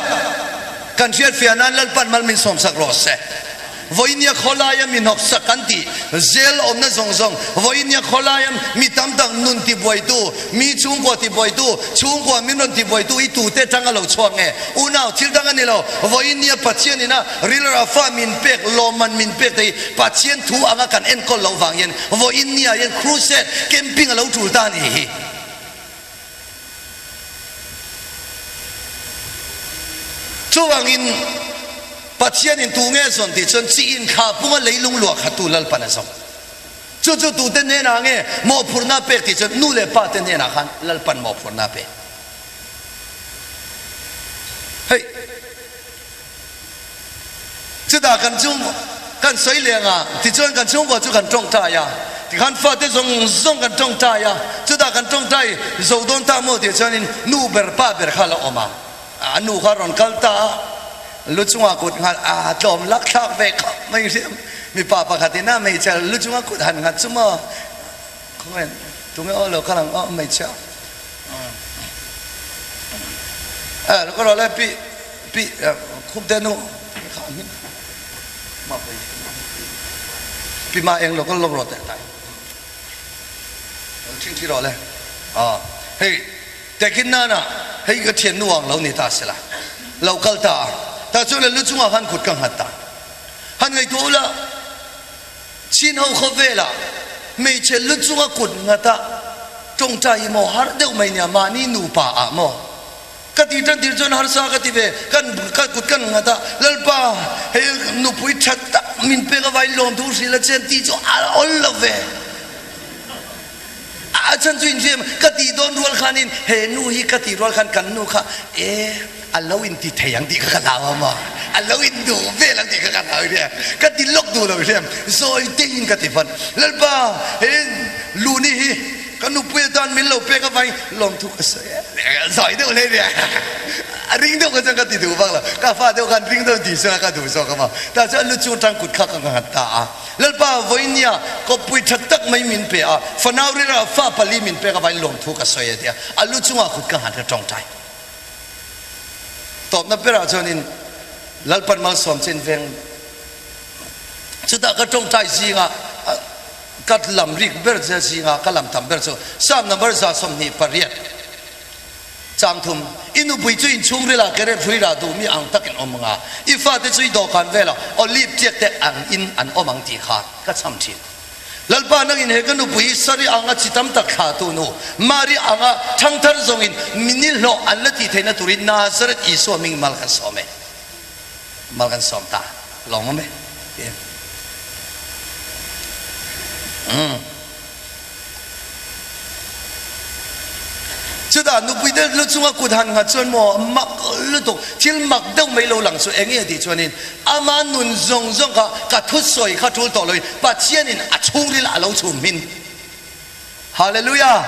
Kan hriatfiah nan Lalpan mal min sawmsak rawh se. Vawinia khawlaia mi hnawksak kan tih zel awmna zawng zawng, vawinia khawlaia mi tam tak nun tibuaitu, mi chhungkua tibuaitu, chhungkua min rawn tibuaitu i tute tang a lo chhuak nge? Unau, thil dang a ni lo. Vawinia Pathian ina rilra fa min pek, lawmman min pek te hi Pathian thu anga kan enkawl loh vang hian vawinia hian crusade camping a lo tul ta a ni hi. Chuvangin Pathianin tu nge zawn tih chuan chi inthlah punga leilung luah khattu Lalpan a zawng. Chu chu tute hnenah nge mawhphurhna a pek tih chuan nu leh pa te hnenah khan Lalpan mawhphurhna a pe. Hei chutah kan chung kan sawi leh anga tichuan kan chhungkua chu kan tawngtai a, tikhan fate zawng zawng kan tawngtai a, chutah kan tawngtai zo dawn ta maw tih chuanin nu ber pa ber kha a lo awm a, a nu kha a rawn kal ta a, lu chungah kut nghat a tlawm lak thlak ve khawp mai hriam, mipa pakhatin a hmeichhe lu chunga kut han nghat chu maw khawngaih tunge aw lo kal ang aw hmeichhia eh lo ka rawh le pi. Pi Khumte nu kha a hming. Pi Ma eng lo kal lawk rawh teh tai. Lo ṭhingṭhi rawh le. Aw hei tehkhin nana hei ka ṭhiannu ang lo ni ta sela. Lo kal ta a. Tah chuan le lu chungah khan kut ka nghat ta. Han ngaihtuah ula Chin ho khawvelah hmeichhe lu chunga kut nghata tawngtai hi maw har deuh mai nia mahni nupa ah maw ka ti tan tir chuan harsa ka ti ve kan ka kut kan nghat a Lalpa hei nupui tha tak min pek avai lawmthu hrilh a chen tih chu a awl lo ve a chan chu inhriam ka tih dawn rual khanin he nu hi ka tih rual khan kan nu kha e a lo in ti thei ang tih kha ka hlau a maw a lo in duh vel ang tih kha ka hlau hriam ka ti lawk duh lo hriam zawi tein ka ti vat Lalpa he luni hi ka nupui atan min lo pek avangin lawmthu ka sawi e zawi deuh hle nia a ring deuh kha chuan ka ti duh vak lo ka fa deuh khan ring deuh tih chuan ka duh zawk a maw tah chuan lu chung atang kut kha ka nghat ta a. Lalpa vawinia kawppui tha tak mai min pe a, fanau rilrah fa pali min pek avangin lawmthu ka sawi a tia, a lu chungah kut ka nghat ka tawngtai. Tawpna berah chuanin Lalpan malsawm chin veng chutah ka tawngtai zinga ka lam rik ber zinga ka lam tam ber chu Psalm number 128. Changthum, I nupui chu inchhungril ah keret hrui rah duhmi ang takin awm ang a, i fate chu i dawhkan velah olive tiak te ang in an awm ang tih kha ka chham thin. Lalpa nangin he ka nupui hi Sari anga chi tam tak thlahtu nu, Mari anga thangthar zawngin mini hlawh an la tih theihna turin Nazareth Isua hming mal kan sawm e. Mal kan sawm ta. Lawm awm e. Umm. Chutah nupui te lu chunga kut han nghat chuan maw mak lutuk thil mak deuh mai lo lang chu eng nge tih chuanin ama nun zawng zawng kha ka thusawi kha tul tawh loin Pathianin a chhungril a lo chhum hmin. Hallelujah!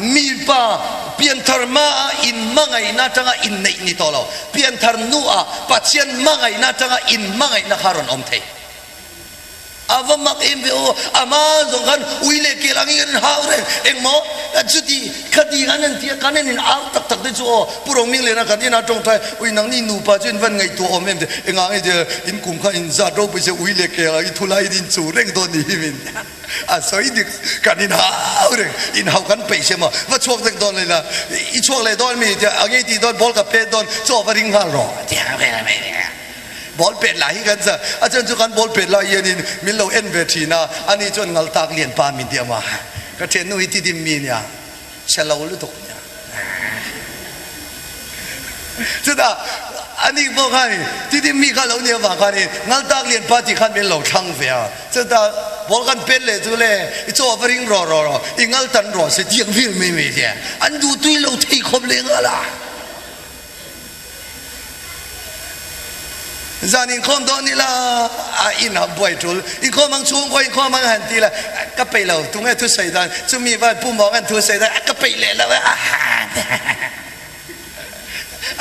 Mipa pianthar hmaa inhmangaihna atanga inneih ni tawh lo, pianthar hnuah Pathian hmangaihna atanga inhmangaihna kha rawn awm thei. A va mak em ve aw, a hma zawng khan ui leh kel angin kan inhau reng, engmaw chuti khati khan an ti a, kan en in au tak tak te chu aw, Pu Romingliana kan ina tawngtai, ui nangni nupa chu in van ngaihtuah awm em te, engah nge tia in kum kha in zat ropui che ui leh kel angin thulai in inchuh reng dawn ni hi min a sawi dik, kan inhau reng, inhau kan peih che maw, va chhuak vek dawn leh la, i chhuak leh dawn mi tia, a ngei tih dawn ball ka pet dawn, chaw va ring nghal rawh tia vel mai. Ball pet lai hi kan sa, a chuan chu kan ball pet lai hianin min lo en ve thin a, ani chuan ngal tak lian pa min ti a ma, ka thiannu hi ti dim mi nia, chhe lo lutuk nia. Chutah ani pawh khan ti dim mi kha lo nia vang khanin ngal tak lian pa tih khan min lo thlang ve a, chutah ball kan pet leh chu le i chaw va ring rawh rawh rawh, i ngal tan rawh se tiang vel mai mai tia, an duh tui lo thei khawp leh nghal a. Zan inkhawm dawn ila a in a buai tul inkhawm ang chhungkaw inkhawm ang han ti la ka peih lo tunge thu sawi dan chumi vai pu mawng an thu sawi dan a ka peih leh lo a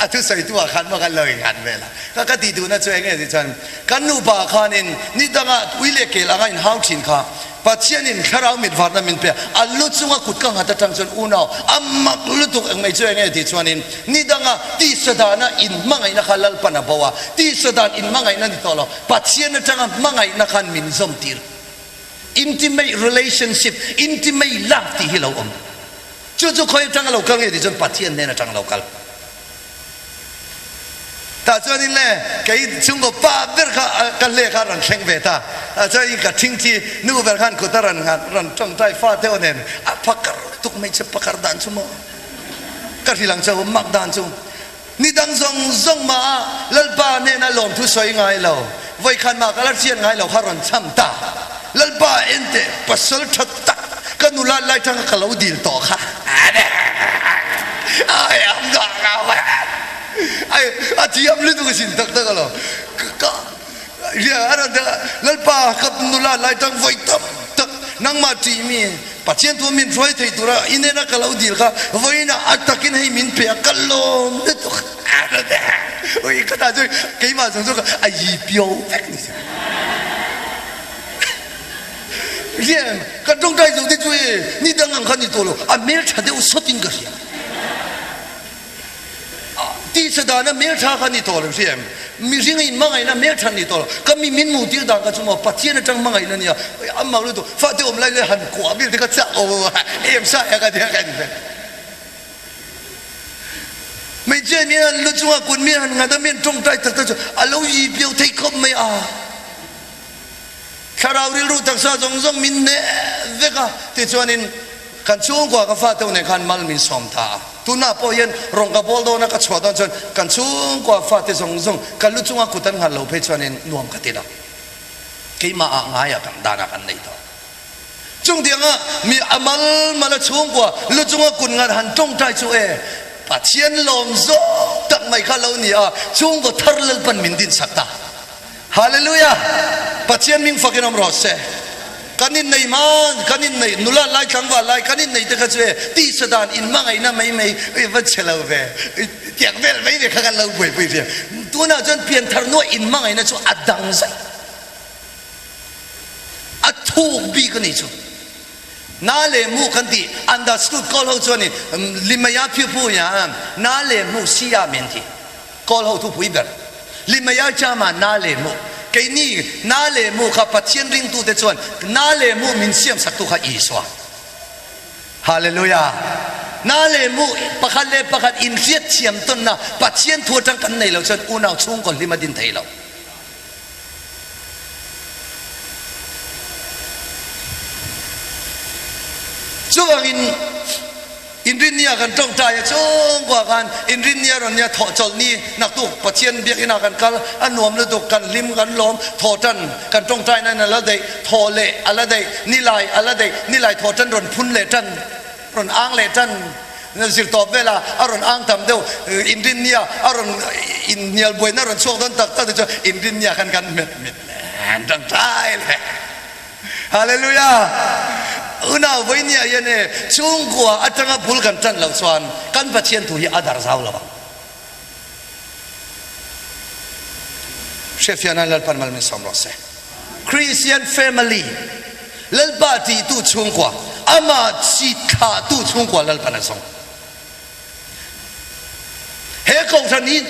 a thu sawi tu ah khan maw kan lo inghat vel a ka ka tih duhna chu enge tih chuan kan nupa khanin ni danga ui leh kel anga inhau thin kha Pathianin thlarau mit varna min pe a, a lu chunga kut ka nghat atang chuan unau a mak lutuk eng mai chu eng nge tih chuanin ni danga tisa dana inhmangaihna kha Lalpan a bo a, tisa dan inhmangaihna ni tawh lo, Pathian atanga hmangaihna khan min zawm tir. Intimate relationship, intimate love tih hi lo awm. Chu chu khawi atanga lo kal nge tih chuan Pathian hnen atanga lo kal. Tah chuanin le kei chhungkaw pa ber kha ka hle kha a rawn thleng ve ta. Tah chuanin ka thingthi nu ber khan kut a rawn nghat rawn tawngtai fa deuh nen a phakar lutuk hmeichhe phakar dan chu maw ka hrilh ang chauh mak dan chu ni dang zawng zawng mah a Lalpa hnena lawmthu sawi ngai lo vawikhat mah ka la hriat ngai lo kha rawn cham ta. Lalpa enteh pasal tha tak ka nula lai tanga ka lo dil tawh kha ai am dah ngau ai a thiam lutuk a sin tak tak alo ka ria a rawn Lalpa ka nula lai tang vawi tam tak nangmah tih mi Pathian thu min hruai thei tura i nena ka lo dil kha vawiinah a takin hei min pe a ka lawm lutuk ui ka tah chu keimah zawng zawng a yi piau vek ni si. Rian ka tawngtai zo te chu e ni dang ang kha ni tawh lo a hmel tha deuh sawt in ka hria. Tisa dana hmeltha kha ni tawh lo hria em? Mihring in hmangaihna hmeltha ni tawh lo. Ka mi min hmuh tir dan kha chu maw Pathian atang hmangaihna nia. A mak lutuk. Fate awm lai lai han kuah vel te kha chak awm a em sa e ka tia ka en ve. Hmeichhia mi han lu chunga kut mi han nghat a mi han tawngtai tak tak chu a lo yi piau thei khawp mai a. Thlarau rilru taksa zawng zawng min hneh vek a, tichuanin kan chhungkua ka fate u nen khan mal min sawm ta a. Tunah pawh hian rawn ka bawl dawn a, ka chhuah dawn chuan kan chhungkua fate zawng zawng ka lu chunga kut an nghat lo phei chuanin nuam ka ti lo. Keimah ah ngaia kan danah kan nei tawh. Chung tianga mi a mal mal a chhungkua lu chunga kut nghat han tawngtai chu e, Pathian lawm zawk tak mai kha lo ni a, chhungkaw thar Lalpan min dinsak ta. Hallelujah! Pathian hming fakin awm rawh se. Kan innei hma, kan innei nula lai tlangval lai kan innei te kha chu e tisa dan in hmangaihna mai mai i va che lo ve tiang vel mai ve kha kan lo buaipui ve. Tunah chuan pianthar nuaih in hmangaihna chu a dang zaih. A thuk bik a ni chu. Na le mu kan ti understood kawl ho chuan in limaya phiu phu ya na le mu si a men ti. Kawl ho thupui ber Limaya Chama na le mu keini na le mu kha Pathian ringtute chuan na le mu min siam saktu kha Isua. Hallelujah. Na le mu pakhat le pakhat inhriat thiam tawnna Pathian thu atang kan nei lo chuan unau chhungkaw hlim a din thei lo. Chuvangin Inrinnia kan tawngtai a chhungkua khan Inrinnia rawn nia thawh chawlh ni naktuk Pathian biakinn ah kan kal a nuam lutuk kan hlim kan lawm thaw tan kan tawngtai na in a la daih thaw leh a la daih nilai a la daih nilai thaw tan rawn phun leh tan rawn ang leh tan zirtawp vela a rawn ang tam deuh Inrinnia a rawn inhnial buaina rawn chhuak dawn tak tak te chuan Inrinnia khan kan hmet mit nen tawngtai leh. Hallelujah! Unau vawinia hian e chhungkua atanga bul kan tan loh chuan kan Pathian thu hi a dar zau lo ang. Hriatfiahna Lalpan mal min sawm rawh se. Christian family Lalpa tihtu chhungkua, amah chi thlahtu chhungkua Lalpan a zawng. He kohhran hi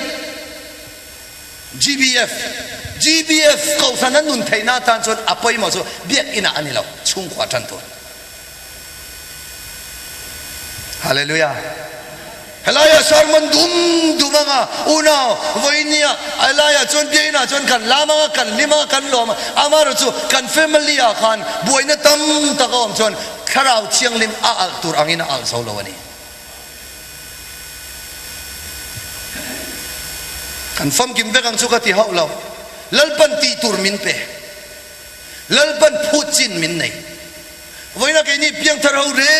GBF, GBF kohhran a nun theihna atan chuan a pawimawh chu biakinn ah a ni lo, chhungkua tan tur. Hallelujah. Helaiah sermon dum dum anga unau vawinia helaiah chuan biakinn ah chuan kan lam anga kan hlim anga kan lawm a, amaherawh chu kan family ah khan buaina tam tak a awm chuan thlarau thianghlim a alh tur angin a alh zo lo a ni. Kan famkim vek ang chu ka ti hauh lo. Lalpan tih tur min pe. Lalpan phut chin min nei. Vawiina keini piangthar ho re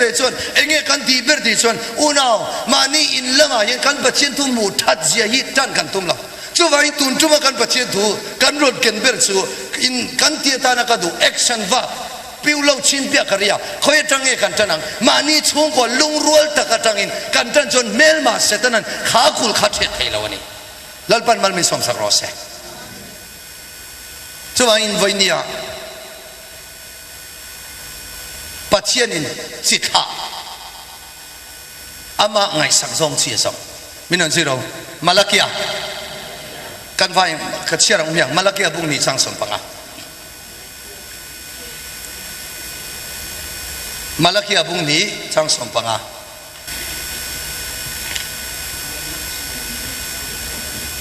re chuan enge kan tih ber tih chuan unau mahni in lamah hian kan Pathian thu hmuh that zia hi tan kan tum lo. Chuvangin tun tuma kan Pathian thu kan rawn ken ber chu in kan ti atana ka duh action vak Piu lo chin piah ka ria, khawi atang nge kan tan ang? Mahni chhungkaw lungrual tak atangin kan tan chuan hmelma Setanan kha kul kha thiat thei lo a ni. Lalpan mal min sawmsak rawh se. Chuvangin vawinia Pathianin chi thlah amah ngaihsak zawng chi a zawng. Min rawn zir o. Malakia kan vai ka chhiar ang hmiang Malakia bung ni chang 15. Malakia bung nih chang 15.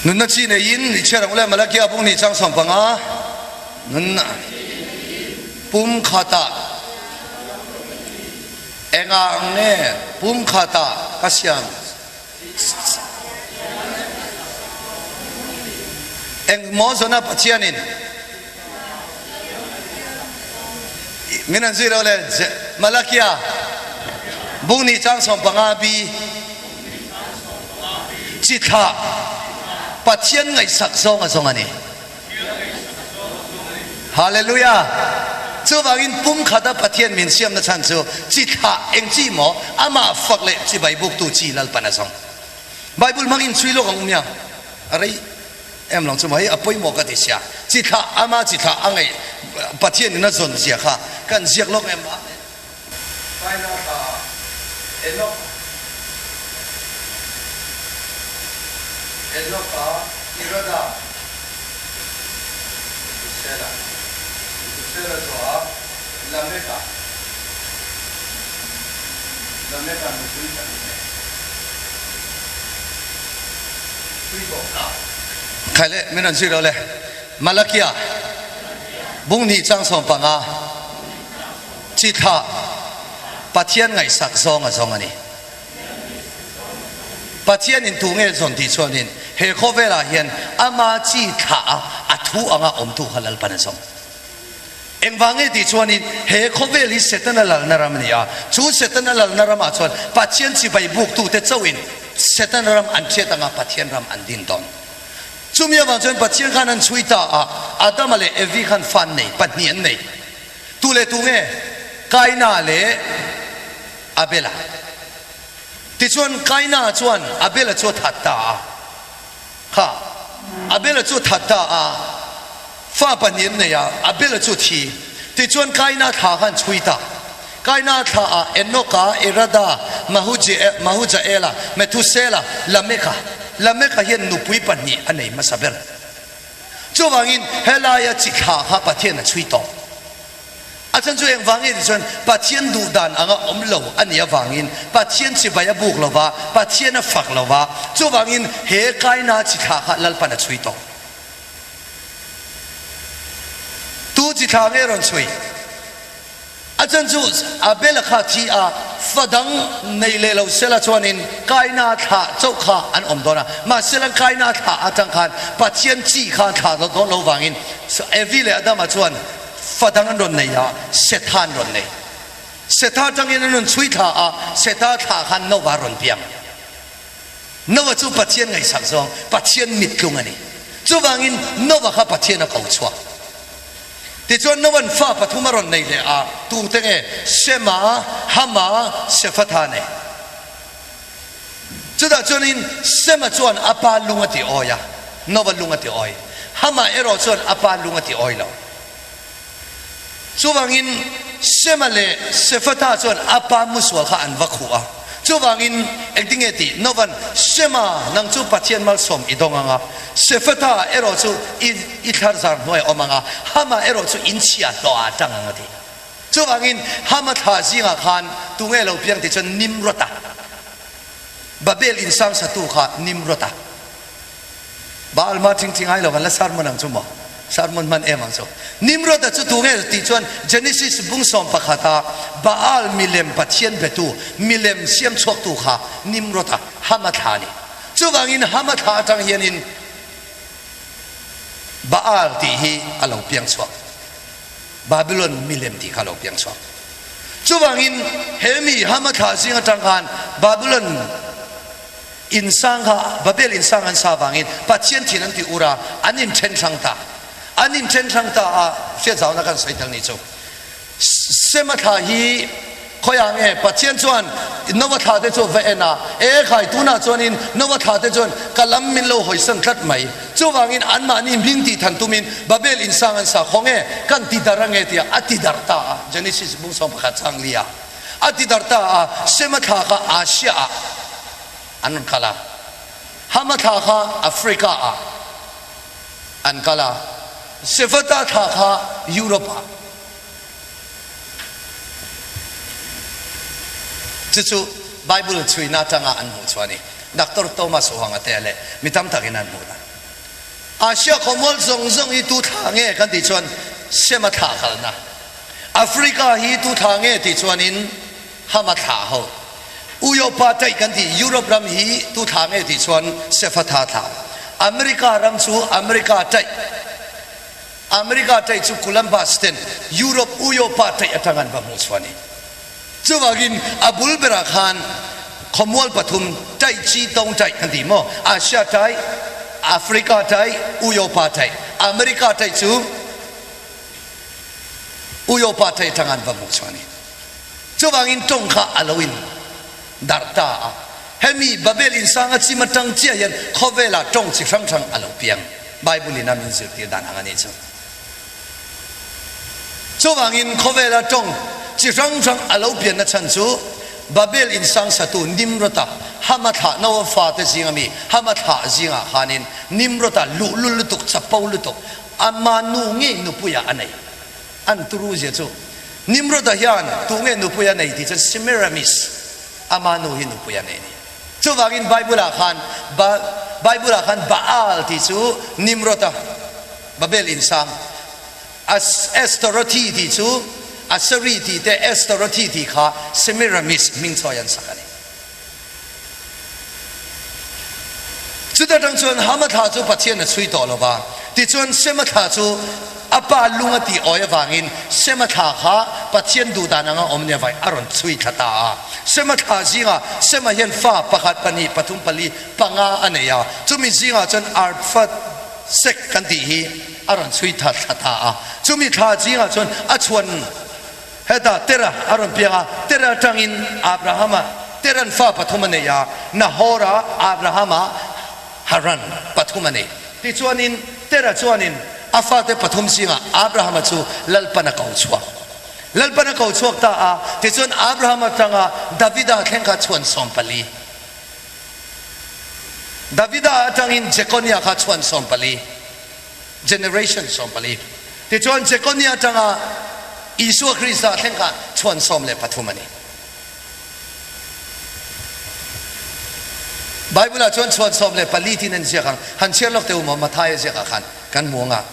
Nunna chi nei in i chhiar ang ule Malakia bung nih chang 15. Nunna pum khata enga ang nge pum khata ka siam Eng maw zawna Pathianin min an zui lo le Malakia bung nih chang 15 bi chi thlah Pathian ngaihsak zawng a zawng a ni. Hallelujah! Chuvangin pumkhata Pathian min siamna chhan chu chi thlah eng chi maw amah fak leh chibai buktu chi Lalpan a zawng. Bible hmangin chhui lawk ang umia a rei em lo chu maw hei a pawimawh ka ti sia chi thlah ama chi thlah a ngaih Pathian in a zawn zia kha kan ziak lawk em a. Kaina thla Enoch. Enoka, Irada, Metusela, Metusela zawha Lameka, Lameka nupui pahnih nei. Tui tawh ta. Khai le, min rawn zir lo le. Malakia, bung hnih chang 15, chi thlah Pathian ngaihsak zawng a zawng a ni. Pathian in tu nge zawn tih chuanin he khawvelah hian ama chi thlah a a thu anga awmtu kha Lalpan a zawng. Engvang nge tih chuanin he khawvel hi Setana lalna ram a ni a, chu Setana lalna ramah chuan Pathian chibai buktute chauhin Setana ram an hriat anga Pathian ram an din dawn. Chumi avang chuan Pathian khan an chhui ta a, Adama leh Evi khan fa an nei, pahnih an nei. Tu leh tu nge? Kaina leh Abela. Tichuan Kaina chuan Abela chu a that ta a. Kha, Abela chu a that ta a, fa pahnih an nei a, Abela chu a thi. Tichuan Kaina thla kha an chhui ta. Kaina thla ah Enoka, Irada, Mahujaela, Methusela, Lameka. Lameka hian nupui pahnih a nei hmasa ber. Chuvangin helaia chi thla kha Pathian a chhui tawh. A chhan chu engvang nge tih chuan Pathian duh dan anga awm lo a nih avangin Pathian chibai a buk lo va, Pathian a fak lo va, chuvangin he Kaina chi thla kha Lalpan a chhui tawh. Tu chi thla nge rawn chhui? A chan chu Abel-a kha thi a, fa dang nei leh lo sela chuanin Kaina thlah chauh kha an awm dawn a. Mahsela Kaina thlah atang khan Pathian chi kha an thlah dawn lo vangin Evi leh Adama chuan fa dang an rawn nei a, Setha an rawn nei. Setha atangin an rawn chhui thla a, Setha thlah khan Nova a rawn piang. Nova chu Pathian ngaihsak zawng, Pathian mittlung a ni. Chuvangin Nova kha Pathian a ko chhuak. Tichuan Noa'n fa pathum a rawn nei leh a, tute nge? Sema, Hama, Sefatha nei. Chutah chuanin Sema chuan a pa lung a ti awi a, Noa lung a ti awi. Hama erawh chuan a pa lung a ti awi lo. Chuvangin Sema leh Sefatha chuan a pa musual kha an va khuh a. Chuvangin engtinge tih? Nova'n, Sema, nang chu Pathian malsawm i dawng ang a, Sefatha erawh chu i i thlar zar hnuai a awm ang a, Hama erawh chu in chhia hlawh ah a tang ang a ti. Chuvangin Hama thla zingah khan tunge lo piang tih chuan Nimrod-a, Babel insang satu kha Nimrod-a. Baal ma thingthi ngai lo kan la sermon ang chu maw? Sermon hman em ang chu. Nimrod-a chu tunge tih chuan Genesis bung 11 ah Baal milem pathian betu, milem siam chhuaktu kha Nimrod-a, Hama thla a ni. Chuvangin Hama thla atang hianin Baal tih hi a lo piang chhuak. Babylon milem tih kha a lo piang chhuak. Chuvangin he mi Hama thla zing atang khan Babylon insang kha Babel insang an sa vangin Pathian thin an ti ur a, an inthen hrang ta. An inthen hrang ta a, hriatzauna kan sawi tel ni chu. Sema thla hi khawiah nge Pathian chuan Noa thla te chu va en a, E khai, tunah chuanin Noa thla te chuan ka lam min lo hawisan tlat mai. Chuvangin anmahni hming tih than tumin Babel insang an sa khaw nge, kan ti darh ange tia a ti darh ta a, Genesis bung 11 chang li ah a ti darh ta a, Sema thla kha Asia ah an rawn kal a, Hama thla kha Africa ah an kal a, Sefata thla kha Europe ah. Chu chu Bible chhuina atanga an hmuh chu a ni. Doctor Thomas Huang-a te leh mi tam takin an hmuh dan. Asia khawmual zawng zawng hi tu thla nge kan tih chuan Sema thla kalna. Africa hi tu thla nge tih chuanin Hama thla ho. Uyopa taih kan tih Europe ram hi tu thla nge tih chuan Sefatha thla. America ram chu America taih. America taih chu Columbus ten Europe Uyopa taih atang an va hmuh chhuah a ni. Chuvangin a bul berah khan khawmual pathum taih chi tawng taih kan ti maw? Asia taih, Africa taih, Uyopa taih. America taih chu Uyopa taih atang an va hmuh chhuah a ni. Chuvangin tawng kha a lo in darh ta a. Hemi Babel insang a chim atang chiah hian khawvelah tawng chi hrang hrang a lo piang. Bible in a min zirtir dan ang a nih chu. Chuvangin khawvela tawng chi hrang hrang a lo pianna chhan chu Babel in sang satu Nimrod-a Hama thlah Noah fate zinga mi Hama thlah zingah khanin Nimrod-a luhlul lutuk chapo lutuk ama nu ngei nupuia a nei. An turu zia chu Nimrod-a hian tu nge nupuia nei tih chuan Semiramis ama nu hi nupuia nei a ni. Chuvangin Bible-ah khan Bible-ah khan Baal tih chu Nimrod-a Babel in sang Astarothi tih chu Asari tih te Astarothi tih kha Semiramis hming chawi an sak a ni. Chuta tang chuan Hama thla chu Pathian a chhui tawh lo va, tichuan Sema thla chu a pa lung a tih awi avangin Sema thla kha Pathian duh dan anga awm nia vai a rawn chhui thla ta a. Sema thla zingah Sema hian fa pakhat, pahnih, pathum, pali, panga a nei a, chumi zingah chuan Arphat sek kan tih hi a rawn chhui thla thla ta a. Chumi thla zingah chuan a chhuan Hetah Terah a rawn piang a, Terah atangin Abrahama, Teran fa pathum a nei a, Nahora, Abrahama, Haran pathum a nei. Tichuanin Terah chuanin a fate pathum zingah Abrahama chu Lalpan a ko chhuak. Lalpan a ko chhuak ta a, tichuan Abraham atanga Davida thleng kha chhuan 14. Davida atangin Jekonia kha chhuan 14. Generation 14. Tichuan Jekonia atanga Isua Krista thleng kha chhuan 13 a ni. Bible ah chuan chhuan 14 tiin an ziak ang. Han chhiar lawk teh u maw Mathaia ziak ah khan kan hmu ang a.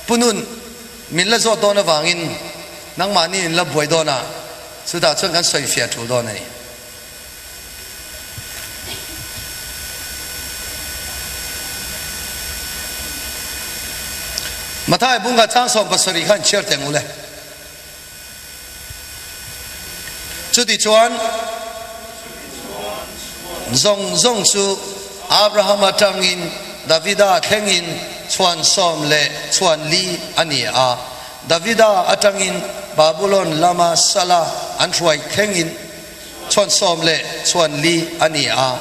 Punun min la zawt dawn avangin nangmahni in la buai dawn a, chutah chuan kan sawi fiah tul dawn a ni. Mathai bungah chang 17 khan chhiar teh ang u le. Chutichuan zawng zawng chu Abraham atangin Davida thlengin chhuan sawm leh chhuan li a ni a. Davida atangin Babulon lama sala an hruai thlengin Chhuan sawm leh chhuan li a ni a,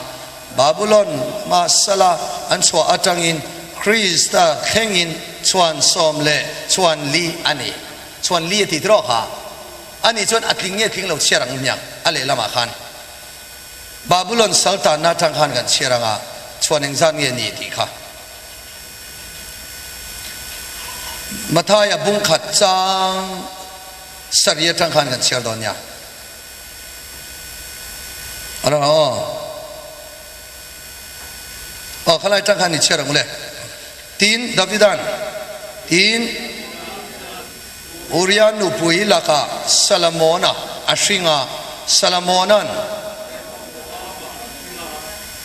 Babulon hma sala an chhuah atangin Krista thlengin chhuan sawm leh chhuan li a ni. Chhuan li a ti tiraw kha? Ani chuan a tling nge tling lo chhiar ang hmiang a lehlamah khan Babulon sal tanna atang khan kan chhiar ang a, chhuan engzat nge ni tih kha. Mathaia bungkhat chang sarih atang khan kan chhiar dawn nia. A rawn aw. Aw khalai tang khan i chhiar ang ule. Tin Davidan tin Uria nupui lakah Salamona a hring a, Salamonan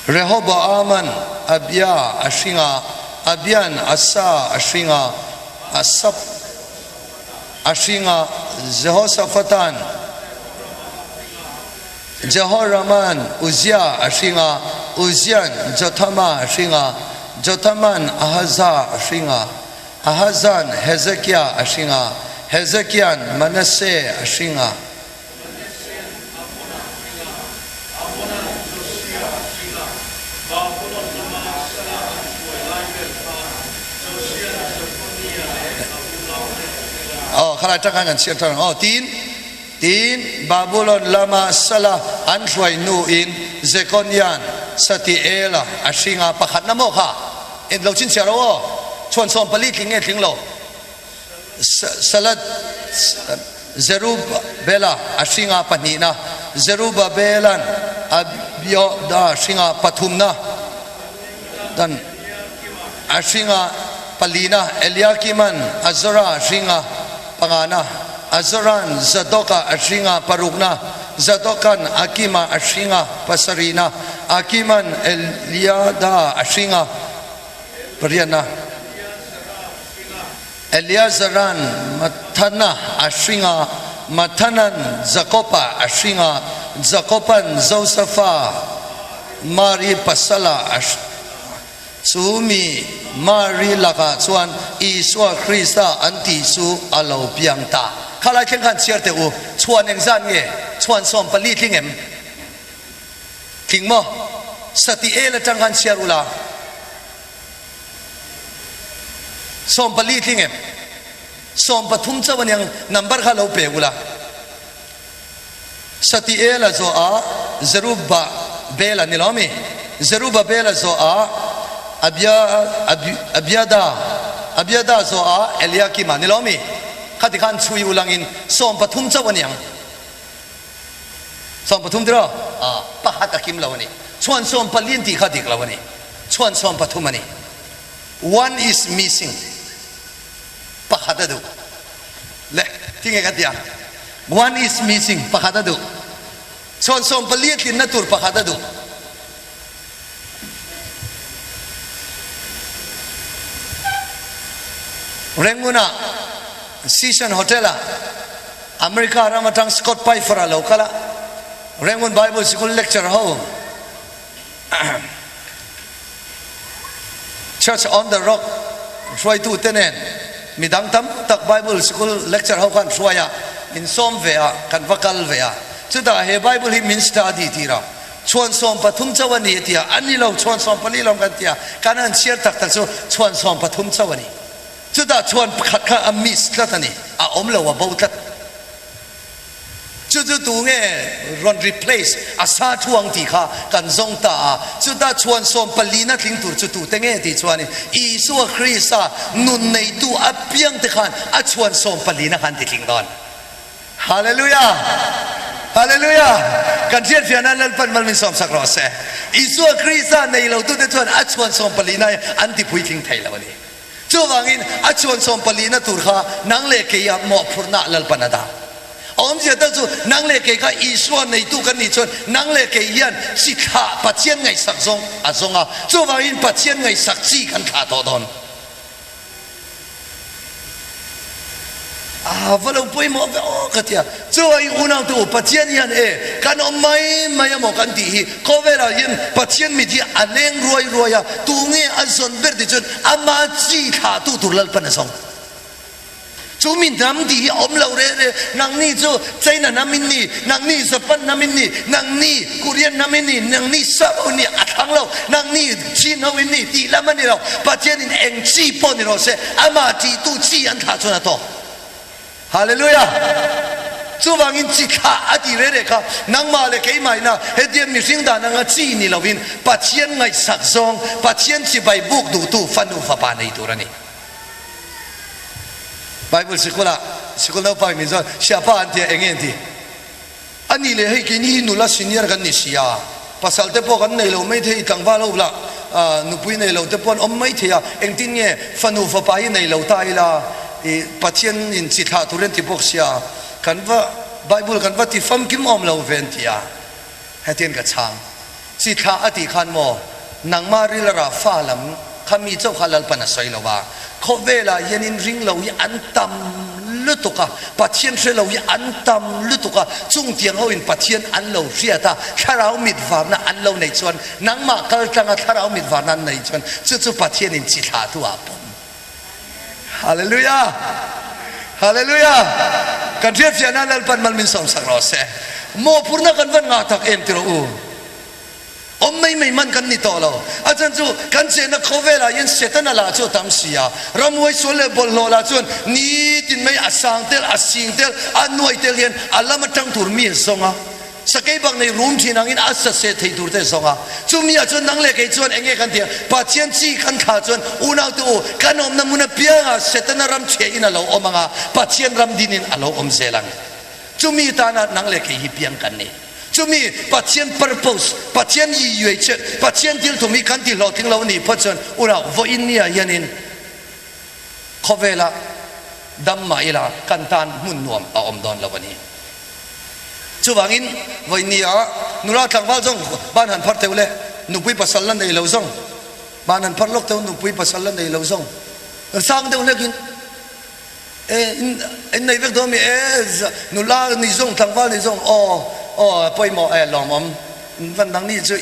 Rehoboaman Abia a hring a, Abian Asa a hring a, Asap A hringah Jehoshaphat-a'n Jehoram-a'n Uzia a hring a, Uzia'n Jothama a hring a, Jothama'n Ahaza a hring a, Ahaza'n Hezekia a hring a, Hezekia'n Manasseh a hring a. Manasseh-a'n Amona a hring a, Amona'n Josia a hring a, Babulon lama sala an hruai lai vel khan Josia'n Zephaniah leh a unaute a hring a. Aw, khalai tang khan kan chhiar thar ang aw. Tin, tin, Babulon lama sala an hruai hnuin Jekonia'n Satiela a hring a, pakhatna maw kha? Eng lo chhinchhiah lo aw. Chhuan 14 tling nge tling lo? Salat Zerubabela a hringa pahnihna, Zerubabelan Abioda hringa pathumna, dan a hringa palina, Eliakiman Azora hringa pangana, Azoran Zadoka a hringa parukna, Zadokan Akima a hringa pasarihna, Akiman Eliada a hringa pariatna. Eleazaran Mathana a hring a, Mathana'n Jakoba a hring a, Jakoba'n Josefa, Mari pasala a hring a. Chu mi Mari lakah chuan Isua Krista an tih chu a lo piang ta. Kha lai thleng khan chhiar teh u, chhuan engzat nge? Chhuan 14 tling em? Tling maw? Satiel atang khan chhiar ula. 14 tling em? 13 chauh aniang number kha lo pe ula. Satiela zawh ah Zerubbabel-a ni lo mi? Zerubbabel-a zawh ah Abia, Abiada, Abiada zawh ah Eliakima ni lo mi? Khati khan chhui ulangin 13 chauh a ni ang. 13 tiraw? Ah, pakhat a kim lo a ni. Chhuan 14 an tih kha dik lo a ni. Chhuan 13 a ni. One is missing. Pakhat a duh. Le, tinge ka ti ang? One is missing, pakhat a duh. Chhuan 14 a tlinna tur pakhat a duh. Rangoon-ah Season Hotel-ah America ram atang Scott Pfeiffer a lo kal a, Rangoon Bible Sikul lecture ho Church on the Rock hruaitute nen midang tam tak Bible Sikul lecture ho khan hruai a, min sawm ve a, kan va kal ve a. Chutah he Bible hi min study tir a. Chhuan 13 chauh a ni a ti a, a ni lo, chhuan 14 lawm kan ti a, kan han chhiar tak tak chu chhuan 13 chauh a ni. Chutah chhuan pakhat kha a miss tlat a ni, a awm lo, a bo tlat. Chu chu tu nge rawn replace a sa thu ang tih kha kan zawng ta a, chutah chhuan 14 na tling tur chu tute nge tih chuanin Isua Krista nun neitu apiang te khan a chhuan 14 na khan ti tling dawn. Hallelujah! Hallelujah! Kan hriatfiah nan Lalpan mal min sawmsak rawh se. Isua Krista nei lo tute chuan a chhuan 14 na hi an ti puitling thei lo a ni. Chuvangin a chhuan 14 na tur kha nang leh kei ah mawhphurhna ah Lalpan a dah. A awmzia tak chu nang leh kei kha Isua neitu kan nih chuan nang leh kei hian chi thlah Pathian ngaihsak zawng a zawng a. Chuvangin Pathian ngaihsak chi kan thlah tawh dawn. A va lo pawimawh ve aw ka ti a, chu ai unau te u Pathian hian e kan awm mai mai amaw kan tih hi khawvelah hian Pathian mit hi a leng ruai ruai a, tu nge a zawn ber tih chuan ama chi thlahtu tur Lalpan a zawng. Chu mi hnam tih hi a awm lo re re, nangni chu China hnam in ni, nangni Japan hnam in ni, nangni Korean hnam in ni, nangni Sap ho in ni a thlang lo, nangni Chin ho in ni tih lam a ni lo, Pathian in eng chi pawh ni rawh se, amah tihtu chi an thlah chuan a tawk. Hallelujah! Chuvangin chi thlah a ti reh reh kha nangmah leh keimah ina hetiang mihring dan anga chi ni lovin Pathian ngaihsak zawng, Pathian chibai buk duhtu fanu fapa nei tur a ni. Bible sikulah sikul naupang min chuan Siapa an ti a, enge an ti? A nih leh hei keini hi nula senior kan ni si a, pasal te pawh kan nei lo mai thei, tlangval ho lah nupui nei lo te pawh an awm mai thei a, engtin nge fanu fapa hi nei lo ta ila i Pathian in chi thlah tur an ti bawk sia, kan va Bible kan va ti famkim awm lo ve an ti a, hetiang ka chhang. Chi thlah a tih khan maw nangmah rilra fa lam kha mi chauh kha Lalpan a sawi lo a, khawvelah hian in ring lo hi an tam lutuk a, Pathian hre lo hi an tam lutuk a, chung tiang ho in Pathian an lo hriat a, thlarau mit varna an lo neih chuan nangmah kal tlanga thlarau mit varna an neih chuan chu chu Pathian in chi thlah tu ah pawm. Hallelujah! Hallelujah! Kan hriatfiah nan Lalpan mal min sawmsak rawh se. Mawhphurhna kan van ngah tak em tiraw u? Awm mai mai man kan ni tawh lo. A chan chu kan chenna khawvelah hian Setana lah chu a tam si a. Ramhuai sual leh bawlhhlawh lah chuan nitin mai a sang tel, a sing tel, a nuai tel hian a lam atang tur mi a zawng a. Sakei bak nei rum thin angin a sa seh thei tur te zawng a. Chumi ah chuan nang leh kei chuan enge kan ti a, Pathian chi kan thlah chuan unau te u, kan awmna hmun apiangah Setana ram chhia in a lo awm ang a, Pathian ram din in a lo awm zel ang. Chumi tana nang leh kei hi piang kan ni. Chumi Pathian purpose, Pathian i yuai chet, Pathian thil thum hi kan ti hlawhtling lo nih phawt chuan unau vawiin ni ah hianin khawvela dam mah ila kan tan hmun nuam a awm dawn lo a ni. Chuvangin vawi nia nula tlangval zawng ban han phar teuh le, nupui pasal la nei lo zawng ban han phar lawk teuh, nupui pasal la nei lo zawng sang deuh hlekin e in nei vek dawn mi e nula ni zawng tlangval ni zawng aw aw pawimawh e lawmawm van dang ni chu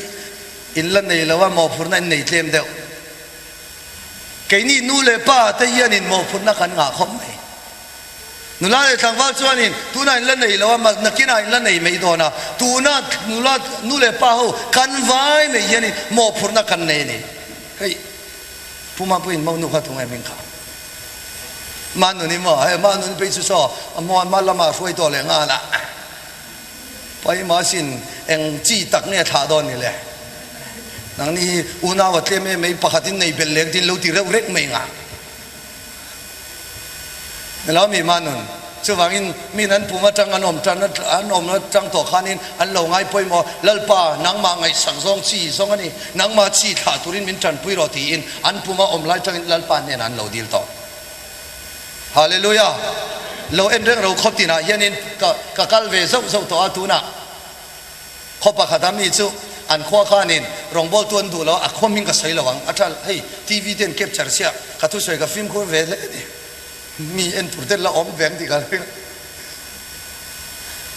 in la nei lo a mawhphurhna in nei tlem deuh. Keini nu leh pa te hianin mawhphurhna kan ngah khawp mai. Nula leh tlangval chuanin tunah in la nei lo a, nakinah in la nei mai dawn a, tuna nula nu leh pa ho kan vai mai hianin mawhphurhna kan nei a ni. Hei Pu Mapuiin mo nu kha tunge hming kha? Manuni maw? Hei Manuni phei chu saw a hma lamah hruai tawh leh nghal a. Paima sin eng chi tak nge thlah dawn ni le? Nangni hi unau a tlem em mai pakhatin nei belh leng tin lo ti reuh reng mai nga. Nilo mi ma nun. Chuvangin min an pum atang an awm tan an awm atang tawh khanin an lo ngai pawimawh Lalpa nangmah ngaihsak zawng chi zawng a ni nangmah chi thlah turin min tanpui rawh tiin an puma awm lai tangin Lalpa hnenah an lo dil tawh. Hallelujah! Lo en reng ro khaw tinah hianin ka ka kal ve zauh zauh tawh a tunah khaw pakhata mi chu an khua khanin rawngbawltu an duh lo a, a khua hming ka sawi lo ang a tha hei TV te an capture sia ka thusawi ka fimkhur ve hle a ni mi en tur te la awm veng tih ka ring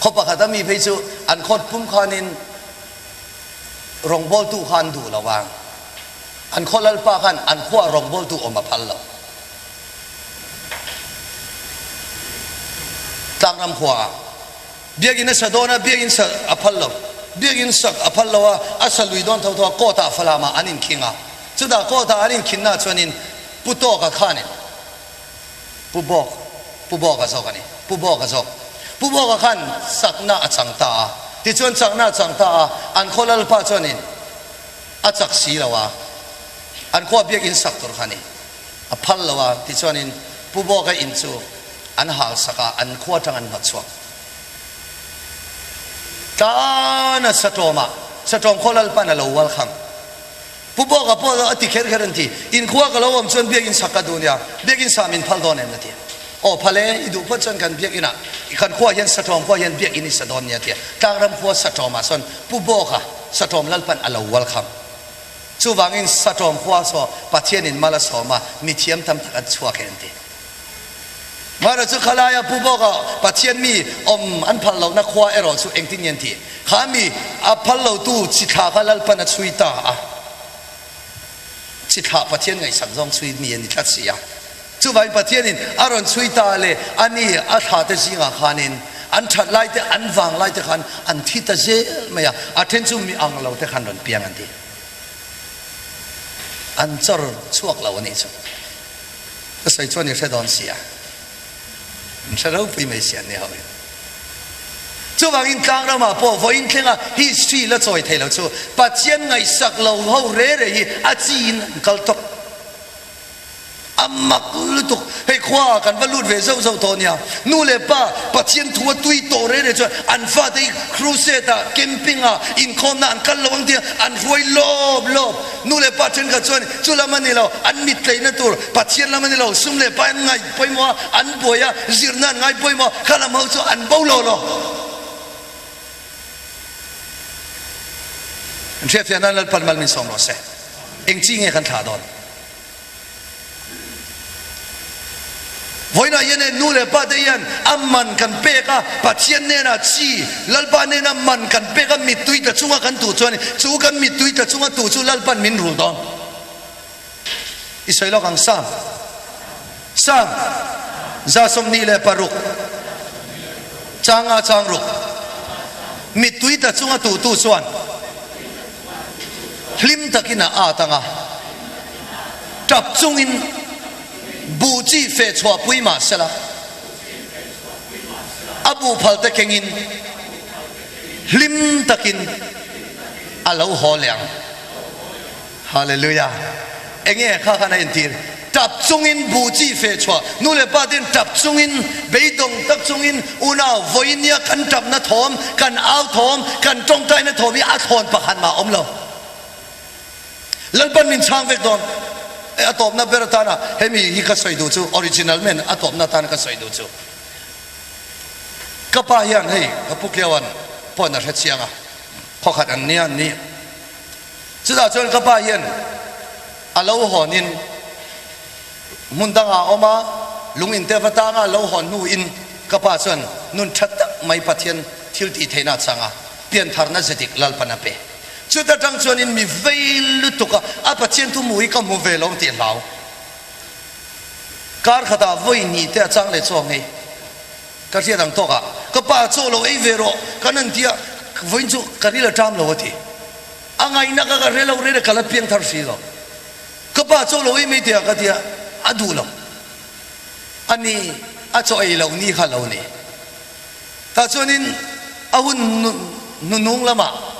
khaw pakhata mi phei chu an khaw pum khanin rawngbawltu kha an duh lo ang an khaw lalpa khan an khuaah rawngbawltu awm a phal lo. Tlangram khua ah biakinn a sa dawn a, biakinn sa a phal lo. Biakinn sak a phal lo a, a sa lui dawn tho tho a, court ah Falam ah an inkhing a. Chutah court ah an inkhin na chuanin Pu Tawka khanin Pu Bawk, Pu Bawka zawk a ni, Pu Bawka zawk. Pu Bawka khan sakna a chang ta a. Tichuan chakna a chang ta a, an khaw lalpa chuanin a chak si lo a, an khua biakinn sak tur kha a ni. A phal lo a, tichuanin Pu Bawka in chu an hal sak a, an khua atang an hnawt chhuak. Tana Satawmah, Satawm khaw Lalpan a lo ual khang. Pu Bawka pawh a ti kher kher an ti, in khua ka lo awm chuan biakinn sak ka duh nia, biakinn sa min phal dawn em a ti. Aw phal e, i duh phawt chuan kan biakinah, kan khua hian Satawm khua hian biakinn i sa dawn nia a ti a. Tlangram khua Satawmah sawn Pu Bawka, Satawm Lalpan a lo ual khang. Chuvangin Satawm khua saw Pathianin mal a sawm a, mithiam tam tak an chhuak e an ti. Mahra chu khalaia pu bawka Pathian mi awm an phal lohna khua erawh chu engtin nge an ti? Kha mi a phal lotu chi thla kha Lalpan a chhui ta a, chi thlah Pathian ngaihsak zawng chhui mi a ni tlat si a. Chuvangin Pathianin a rawn chhui ta le a ni a thla te zingah khanin an that lai te an vang lai te khan an thi ta zel mai a, a then chu mi ang lo te khan rawn piang an ti. An chawr chhuak lo a nih chu. Ka sawi chuan i hre dawn si a, an hre ropui mai si an ni ho hi. Chuvangin tlang ramah pawh vawiin thlenga history la chawi thei lo chu Pathian ngaihsak lo ho re re hi a chiin an kal tawp. A mak lutuk. Hei khua ah kan va lut ve zauh zauh tawh nia. Nu leh pa Pathian thu a tui tawh reng reng chuan an fate hi crusade ah, camping ah, inkhawmna an kal lo ang tia an hruai lawp lawp. Nu leh pa thenkhat chuan chu lam a ni lo, an mit tleihna tur Pathian lam a ni lo, sum leh pa an ngaih pawimawh a, an buai a, zirna an ngai pawimawh a, kha lam ho chu an bo lo lo. An hriatfiah nan Lalpan mal min sawm rawh se. Eng chi nge kan thlah dawn? Vawiinah hian e nu leh pa te hian a man kan pek a, Pathian hnenah chi, Lalpa hnena man kan pek a, mittui tla chunga kan tuh chuan chu kan mittui tla chunga tuh chu Lalpan min rul dawn. I sawi lawk ang Sam. Sam 26 changa chang ruk. Mittui tla chunga tuhtu chuan hlim takin a at ang a, tap chungin buh chi feh chhuah pui mah sela, a buh phal te kengin hlim takin a lo haw leh ang. Hallelujah! Enge kha khan a intir? Tap chungin buh chi feh chhuah, nu leh pa ten tap chungin, beidawng tak chungin, unau vawinia kan tapna thawm, kan au thawm, kan tawngtaina thawm hi a thlawn pakhat mah a awm lo. Lalpan min chhang vek dawn. E a tawpna ber atana hemi hi ka sawi duh chu, original men a tawpna atana ka sawi duh chu. Ka pa hian hei ka pu Kiauan pawn a hre chiang a, khawkhat an nia an ni. Chutah chuan ka pa hian a lo hawnin hmun dangah a awm a, lung inte va tanga a lo hawn hnuin ka pa chuan nun tha tak mai Pathian thil tih theihna a chang a, piantharna zedik Lalpan a pe. Chuta tang chuanin mi vei lutuk a, a Pathian thu hmu hi ka hmu ve lo tih a hlau. Kar khatah vawi hnih te a chang leh chuang hei. Ka hriat ang tawkah ka pa chaw lo ei ve rawh kan han ti a, vawiin chu ka ril a ṭam lo a ti. A ngaihna ka ka hre lo reng a, ka la piang thar si lo. Ka pa chaw lo ei mai teh a ka ti a, a duh lo. A ni, a chaw ei loh ni kha lo ni. Tah chuanin. A hun hnunung lamah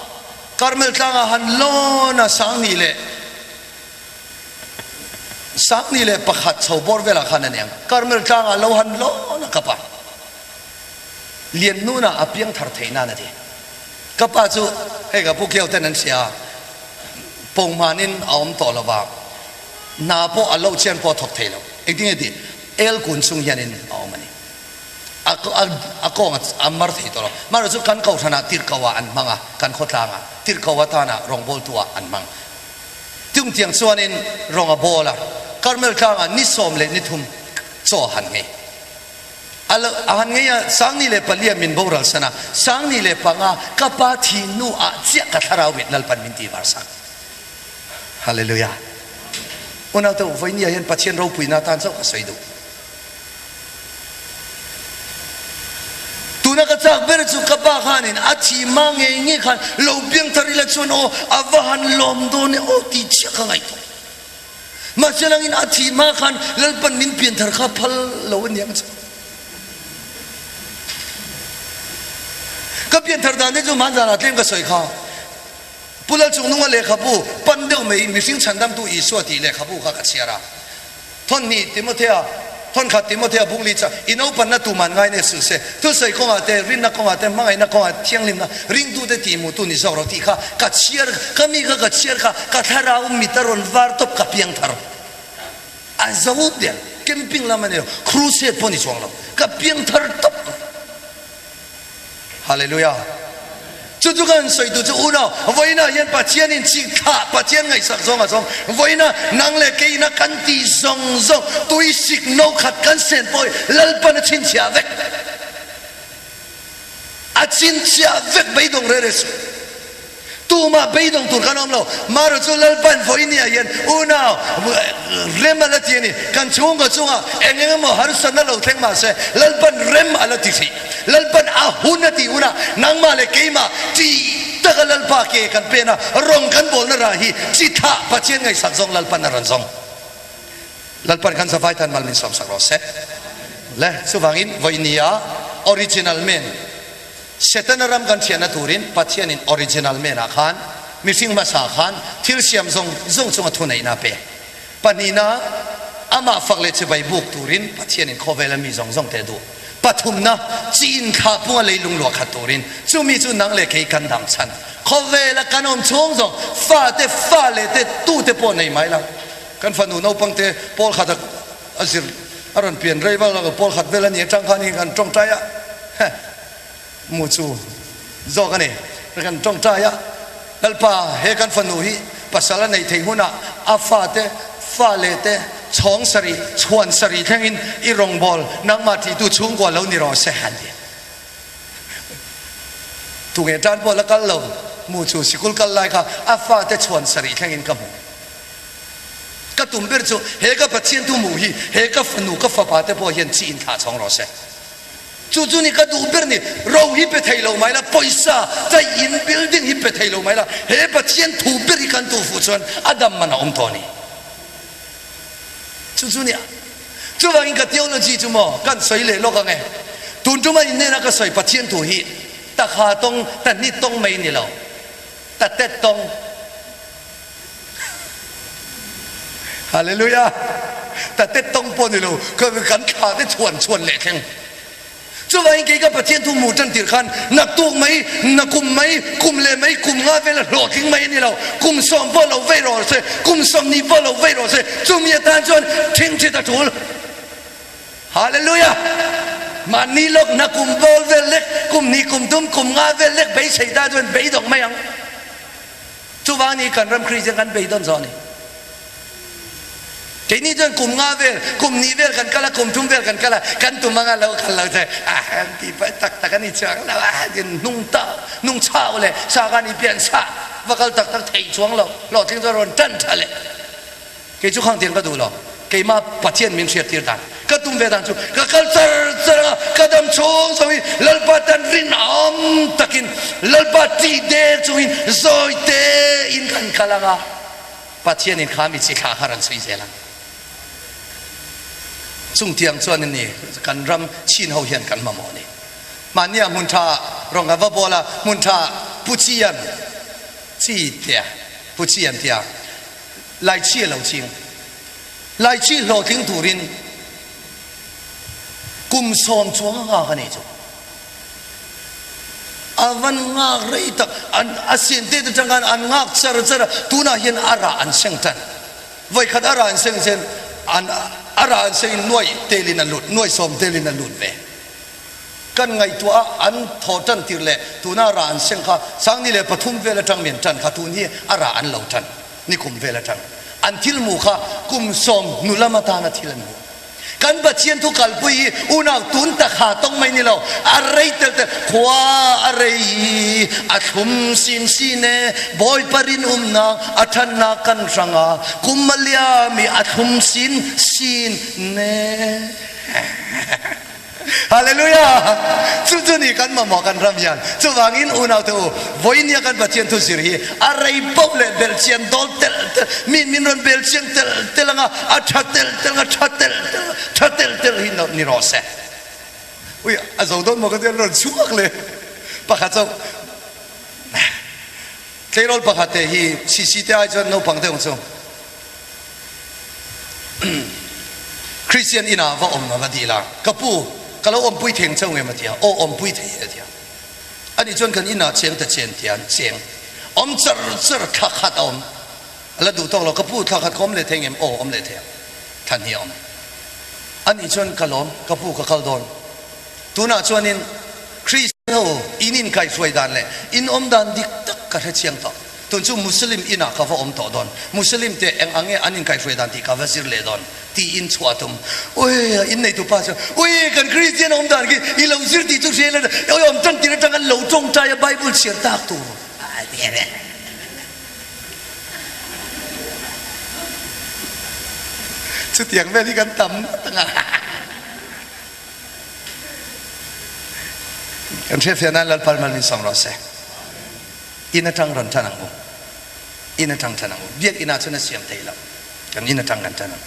Karmel tlangah han lawn a 21,000 chho bawr velah khan a niang. Karmel tlangah lo han lawn a ka pa. Liannunah a piang thar theih nan a ti. Ka pa chu hei ka pu Kiau ten an hria a, Pohmanin a awm tawh lo va, hna pawh a loh chian pawh a thawk thei lo. Engtin nge tih? El kun chung hianin a awm a ni. A a kawng a mar thei tawh lo. Mahrawh chu kan kohhranah tirhkohah an hmang a, kan khawtlangah tirhkoh atana rawngbawltuah an hmang. Chungtiang chuanin rawng a bawl a, Karmel tlangah ni 13 chaw a han ngei. A lo a han ngei a, 2004 min boral san a, 2005 ka pa thi hnu ah chiah ka thlarau mit Lalpan min ti var sak. Hallelujah. Unau te u, vawinia hian Pathian ropuina atan chauh ka sawi duh. Tuna ka chak ber chu ka pa khanin a thi ma ngei ngei khan lo piang thar ila chuan aw a va han lawm dawn e aw tih chiah ka ngaihtuah. Mahse langin a thi hma khan Lalpan min pian thar kha phal lo a niang chu. Ka pian thar dan te chu hmanzanah tlem ka sawi kha. Pu Lalchungnunga lehkhabu pan deuh mai mihring chhandamtu Isua tih lehkhabu kha ka chhiar a. Thawnhnih Timothea, Thawnkhat Timothea bungli chuan i naupanna tuman ngai neh suh se, thusawi kawngah te, rinna kawngah te, hmangaihna kawngah thianghlimna ringtute tihmuhtu ni zawk rawh tih kha ka chhiar, ka mi kha ka chhiar kha ka thlarau mit a rawn var tawp ka piang thar a zo der, camping lam a ni lo, crusade pawh ni chuang lo, ka piang thar tawp mai. Hallelujah! Chu chu ka han sawi duh chu unau, vawiinah hian Pathianin chi thlah, Pathian ngaihsak zawng a zawng, vawiinah nang leh keiina kan tih zawng zawng, tui sik no khat kan sen pawh hi Lalpan a chhinchhiah vek. A chhinchhiah vek beidawng reh reh suh. Tumah beidawng tur kan awm lo. Marawh chu Lalpan vawinia hian unau rem a la ti a ni. Kan chhungkaw chungah eng eng emaw harsatna lo thleng mah se Lalpan rem a la ti hrih. Lalpan a hun a tih hunah nangmah leh keimah tih taka Lalpa ke kan pen a, rawng kan bawlna rah hi chi thah Pathian ngaihsak zawng Lalpan a rawn zawng. Lalpan kan zavai tan mal min sawmsak rawh se. Le chuvangin vawinia original man Setana ram kan thianna turin Pathianin original man ah khan mihring hmasa khan thil siam zawng zawng chunga thuneihna a pe. Pahnihna, amah fak leh chibai buk turin Pathianin khawvela mi zawng zawng te a duh. Pathumna, chi inthlah punga leilung luah khat turin chumi chu nang leh kei kan dam chhan. Khawvela kan awm chhung zawng fate, fa leh te, tute pawh nei mai lo. Kan fanu naupang te pawl khat a zir a rawn pian rei vak lo, pawl khat vel a nih atang khan hi kan tawngtai a. Heh, mu chu zawk a ni. Kan tawngtai a, Lalpa, he kan fanu hi pasal a neih theih hunah a fate, fa leh te chhawng sarih, chhuan sarih thlengin i rawngbâwl nangmah tihtu chhungkua lo ni rawh se, han ti. Tunge tan pawh la kal lo, mu chu sikul kal lai kha a fate chhuan sarih thlengin ka hmu. Ka tum ber chu he ka Pathian thu hmuh hi he ka fanu, ka fapa te pawh hian chi inthlah chhawng rawh se. Chu chu ni ka duh ber ni, ro hi pe thei lo mai la, pawisa chaih in building hi pe thei lo mai la, he Pathian thu ber hi kan tuh fuh chuan a dam man a awm tawh a ni. Chu chu nia. Chuvangin ka theology chu maw kan sawi leh lawk ang e. Tun tuma innena ka sawi Pathian thu hi takha tawng, tahni tawng mai ni lo, tatet tawng, Hallelujah! Tate tawng pawh ni lo, kan thla te chhuan chhuan leh thleng. Chuvangin kei ka Pathian thu hmuh tan tir khan naktuk mai, nakum mai, kum leh mai, kum nga vela hlawhtling mai a ni lo. Kum sawm pawh lo vei rawh se, kum 20 pawh lo vei rawh se, chumi atan chuan thingthit a tul. Hallelujah! Mahni lawk nakum bawl vel lek, kum hnih, kum thum, kum nga vel lek beisei tan chuan beidawng mai ang. Chuvang ni kan ram Kristian kan beidawn zawh a ni. Keini chuan kum nga vel, kum hnih vel kan kal a, kum thum vel kan kal a, kan tum anga lo kal lo che a han ti pah tak tak a ni chuang lo a, tin hnung ta, hnung chau leh sa khan i pian chhah va kal tak tak theih chuang lo, hlawhtling chuan rawn tan tha leh. Kei chu khang tiang ka duh lo. Keimah Pathian min hriat tir dan. Ka tum ve dan chu ka kal char char anga ka dam chhung chhung hi Lalpa tan rinawm takin Lalpa tih dek chungin zawi tein kan kal anga Pathianin kha mi chi thla kha rawn chhui zel ang. Chung tiang chuan a ni kan ram chin ho hian kan mamawh a ni. Mahnia hmun tha rawng kan va bawl a, hmun tha pu chi an chi tia, pu chi an tia, laichi a lo ching. Laichi hlawhtling turin kum sawm chuang a nghak a nih chu. A van nghak rei tak, an a sin te atang khan an nghak char char a, tunah hian a rah an seng tan. Vawikhat a rah an seng chen an a rah an sengin nuai telin a lut, nuai sawm telin a lut ve. Kan ngaihtuah a, an thaw tan tir leh tuna a rah an seng kha 2003 vel atang min tan kha tun hi a rah an lo tan nikum vel atang an thil hmuh kha kum sawm hnu lam atana thil an hmuh. Kan Pathian thu kalpui hi unau tun tak ha tawng mai ni lo, a rei tel tel, khua a rei i a thlum sin sin e, Bawipa rinawmnak a ṭhatnak kan hrang ah kum a liam i a thlum sin sin e. Hallelujah! Cucu nih kan mamawh kan ram hian. Chuvangin unau te u, voinia kan Pathian thu zir hi a rei poh leh belhchian dawl telh telh, mi min rawn belhchiang telh telh anga a tha telh telh anga tha telh telh tha telh telh hi ni rawh se. Ui, a zo dawn maw ka ti an rawn chhuak le. Pakhat chu tleirawl pakhat te hi CC te ai chuan naupang deuh ang chu. Christian inah va awm va dil a, ka pu, ka lo awmpui theng chauh ngem a ti a, aw awmpui thei e a ti a. Ani chuan kan inah cheng ta chen ti a, an cheng. Awm char char thla khat a awm. A la duh tawk lo, ka pu thla khat ka awm leh thei ngem? Aw awm leh thei ang, thla hnih a awm. Ani chuan ka lawm, ka pu ka kal dawn. Tunah chuanin Christian ho in inkaihhruai dan leh in awm dan dik tak ka hrechiang tawh. Tun chu Muslim inah ka va awm tawh dawn, Muslim te eng ang nge an inkaihhruai dan tih ka va zir leh dawn tiin chhuah a tum. Ui, a inneitu pa chuan, Ui, kan Kristian awm dan khi i lo zir tih chu hria ila, ui awm tan tir atang an lo tawngtai a Bible chhiar tak tur a ti a. Chutiang vel hi kan tam ngawt ang a. Kan hriatfiah nan Lalpa mal min sawm rawh se. In atang rawn tan ang u. In atang tan ang u. Biak inah chuan a siam theih loh. Kan in atang kan tan ang.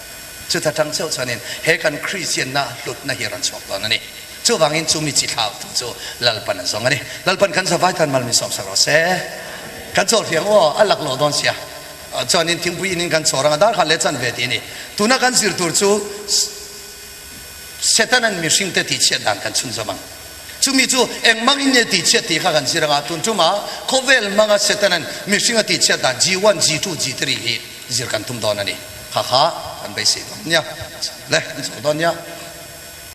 Chuta tang chauh chuanin he kan Kristianna hlutna hi a rawn chhuak dawn a ni. Chuvangin chu mi chi thlautu chu Lalpan a zawng a ni. Lalpan kan zavai tan mal min sawm sak rawh se. Kan chawl hriang aw, a laklawh dawn sia. Chuanin thingpui inin kan chhawr ang a, dar khat leh chan ve tih a ni. Tuna kan zir tur chu Setanan mihringte tihchhiat dan kan chhunzawm ang. Chumi chu engmang in nge tihchhiat tih kha kan zir anga, tun ṭuma khawvel hmanga Setanan mihring a tihchhiat dan G1, G2, G3 hi zir kan tum dawn a ni. Kha kha kan beisei dawn nia. Le, kan chho dawn nia.